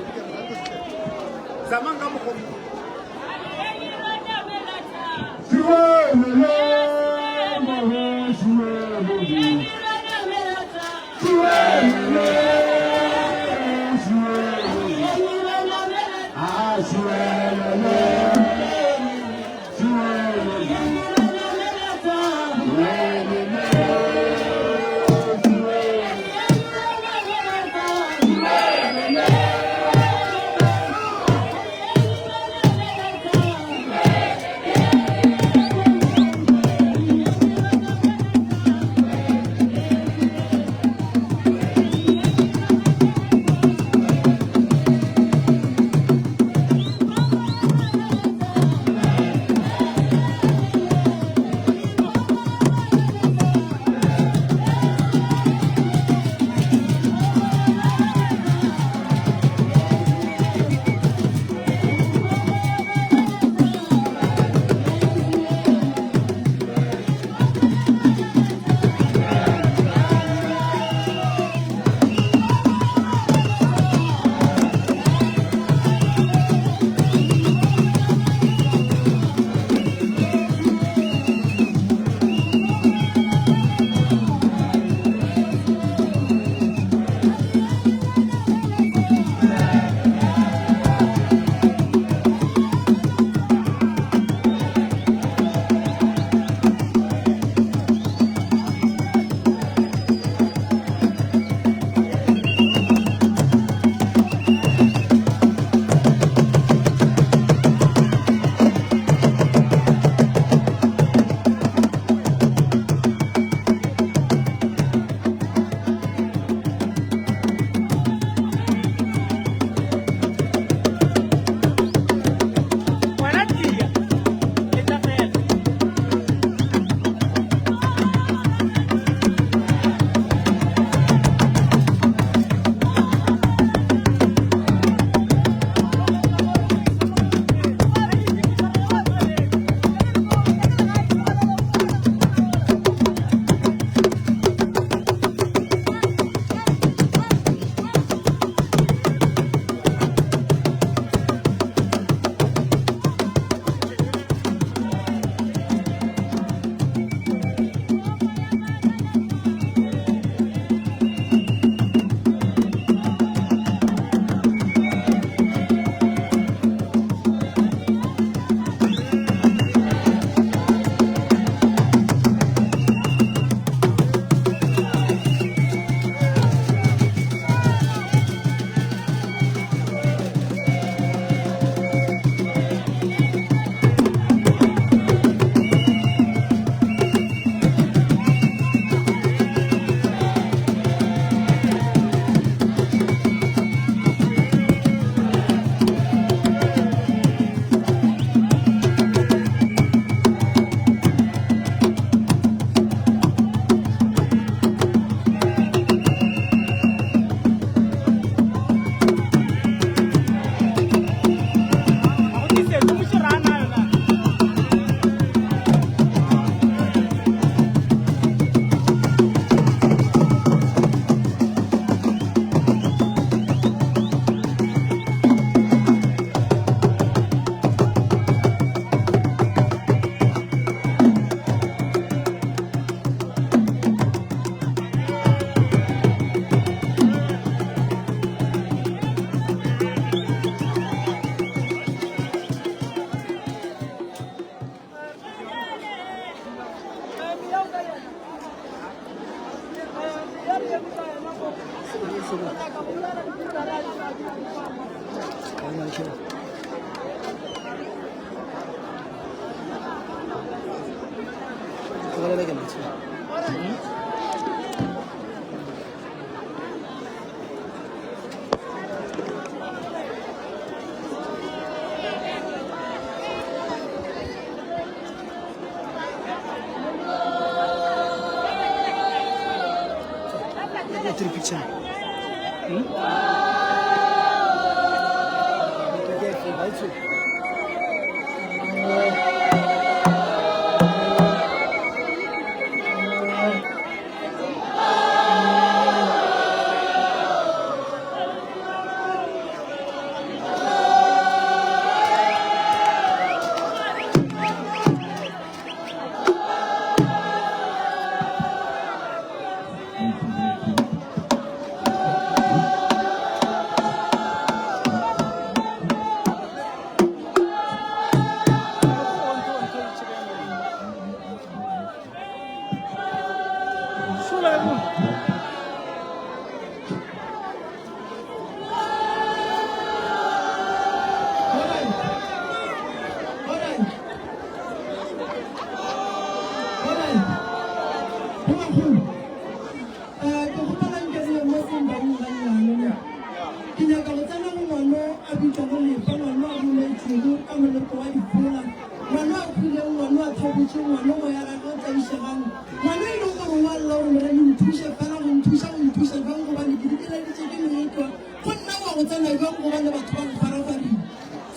Ke nyaka go tsena go ngwano a bitšwago Lefa, ngwano a boletšwego ka moleko wa difola, ngwano a hwileng, ngwano a thobotšeng, ngwano moya gagwe o tlaišegang, ngwano e lego gore o a lla gore Morena nthuše fela go nthuša, o nthuša bjang gobane ke dikeleditše ke meetwa, go nna wa go tsena bjang gobane batho ba mfarafarile.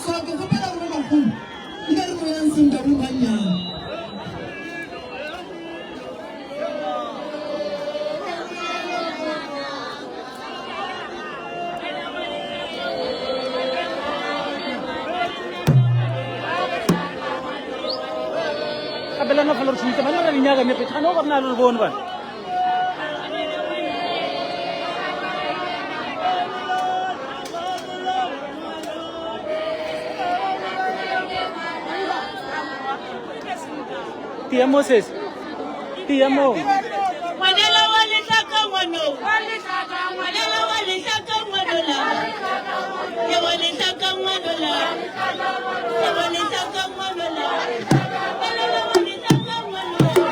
So ke kgopela gore bo makgolo nka re no yang sengkabong gannyane. Abelana fela re tshwanetse ba nna re nyaka nepe tshwana go rena le bone ba. Tia Moses. Tia mo. Ngwanela wa lehlaka ngwano. Ngwanela wa lehlaka ngwano la. Ke wa lehlaka ngwano la. Ke wa lehlaka ngwano la. Ngwanela wa lehlaka ngwano la.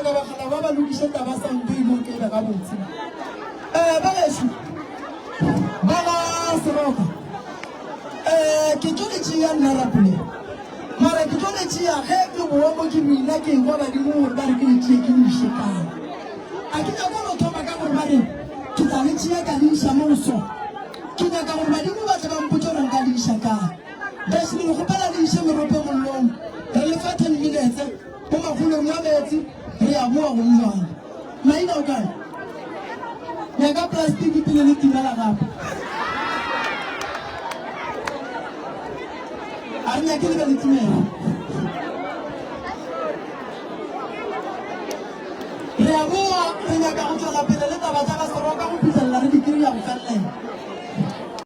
nyaka bakgala ba ba lokiše taba sound e mo ke be gabotse. Eh ba gešo ba ga Seroka eh ke tlo le tšea nna Rapule mara ke tlo le tšea ge ke boa mo ke bina ke ekwa badimo gore ba re ke le tšee ke le iše kae. A ke nyako no thoma ka gore ba re ke tla le tšea ka le iša mo go so. Ke nyaka gore badimo ba tle ba mpotše gore nka le iša kae. Desmond le kgopela le iše merope mollong. Re le fa 10 minutes mo magolong a meetse re ya boa gong jwale. Maina o kae? Nyaka plastic pele le timela gape. A re nyake le be le timela. Re a boa re nyaka go tšwela pele le taba tša ga Seroka go fihlelela re di kry-a go felelela.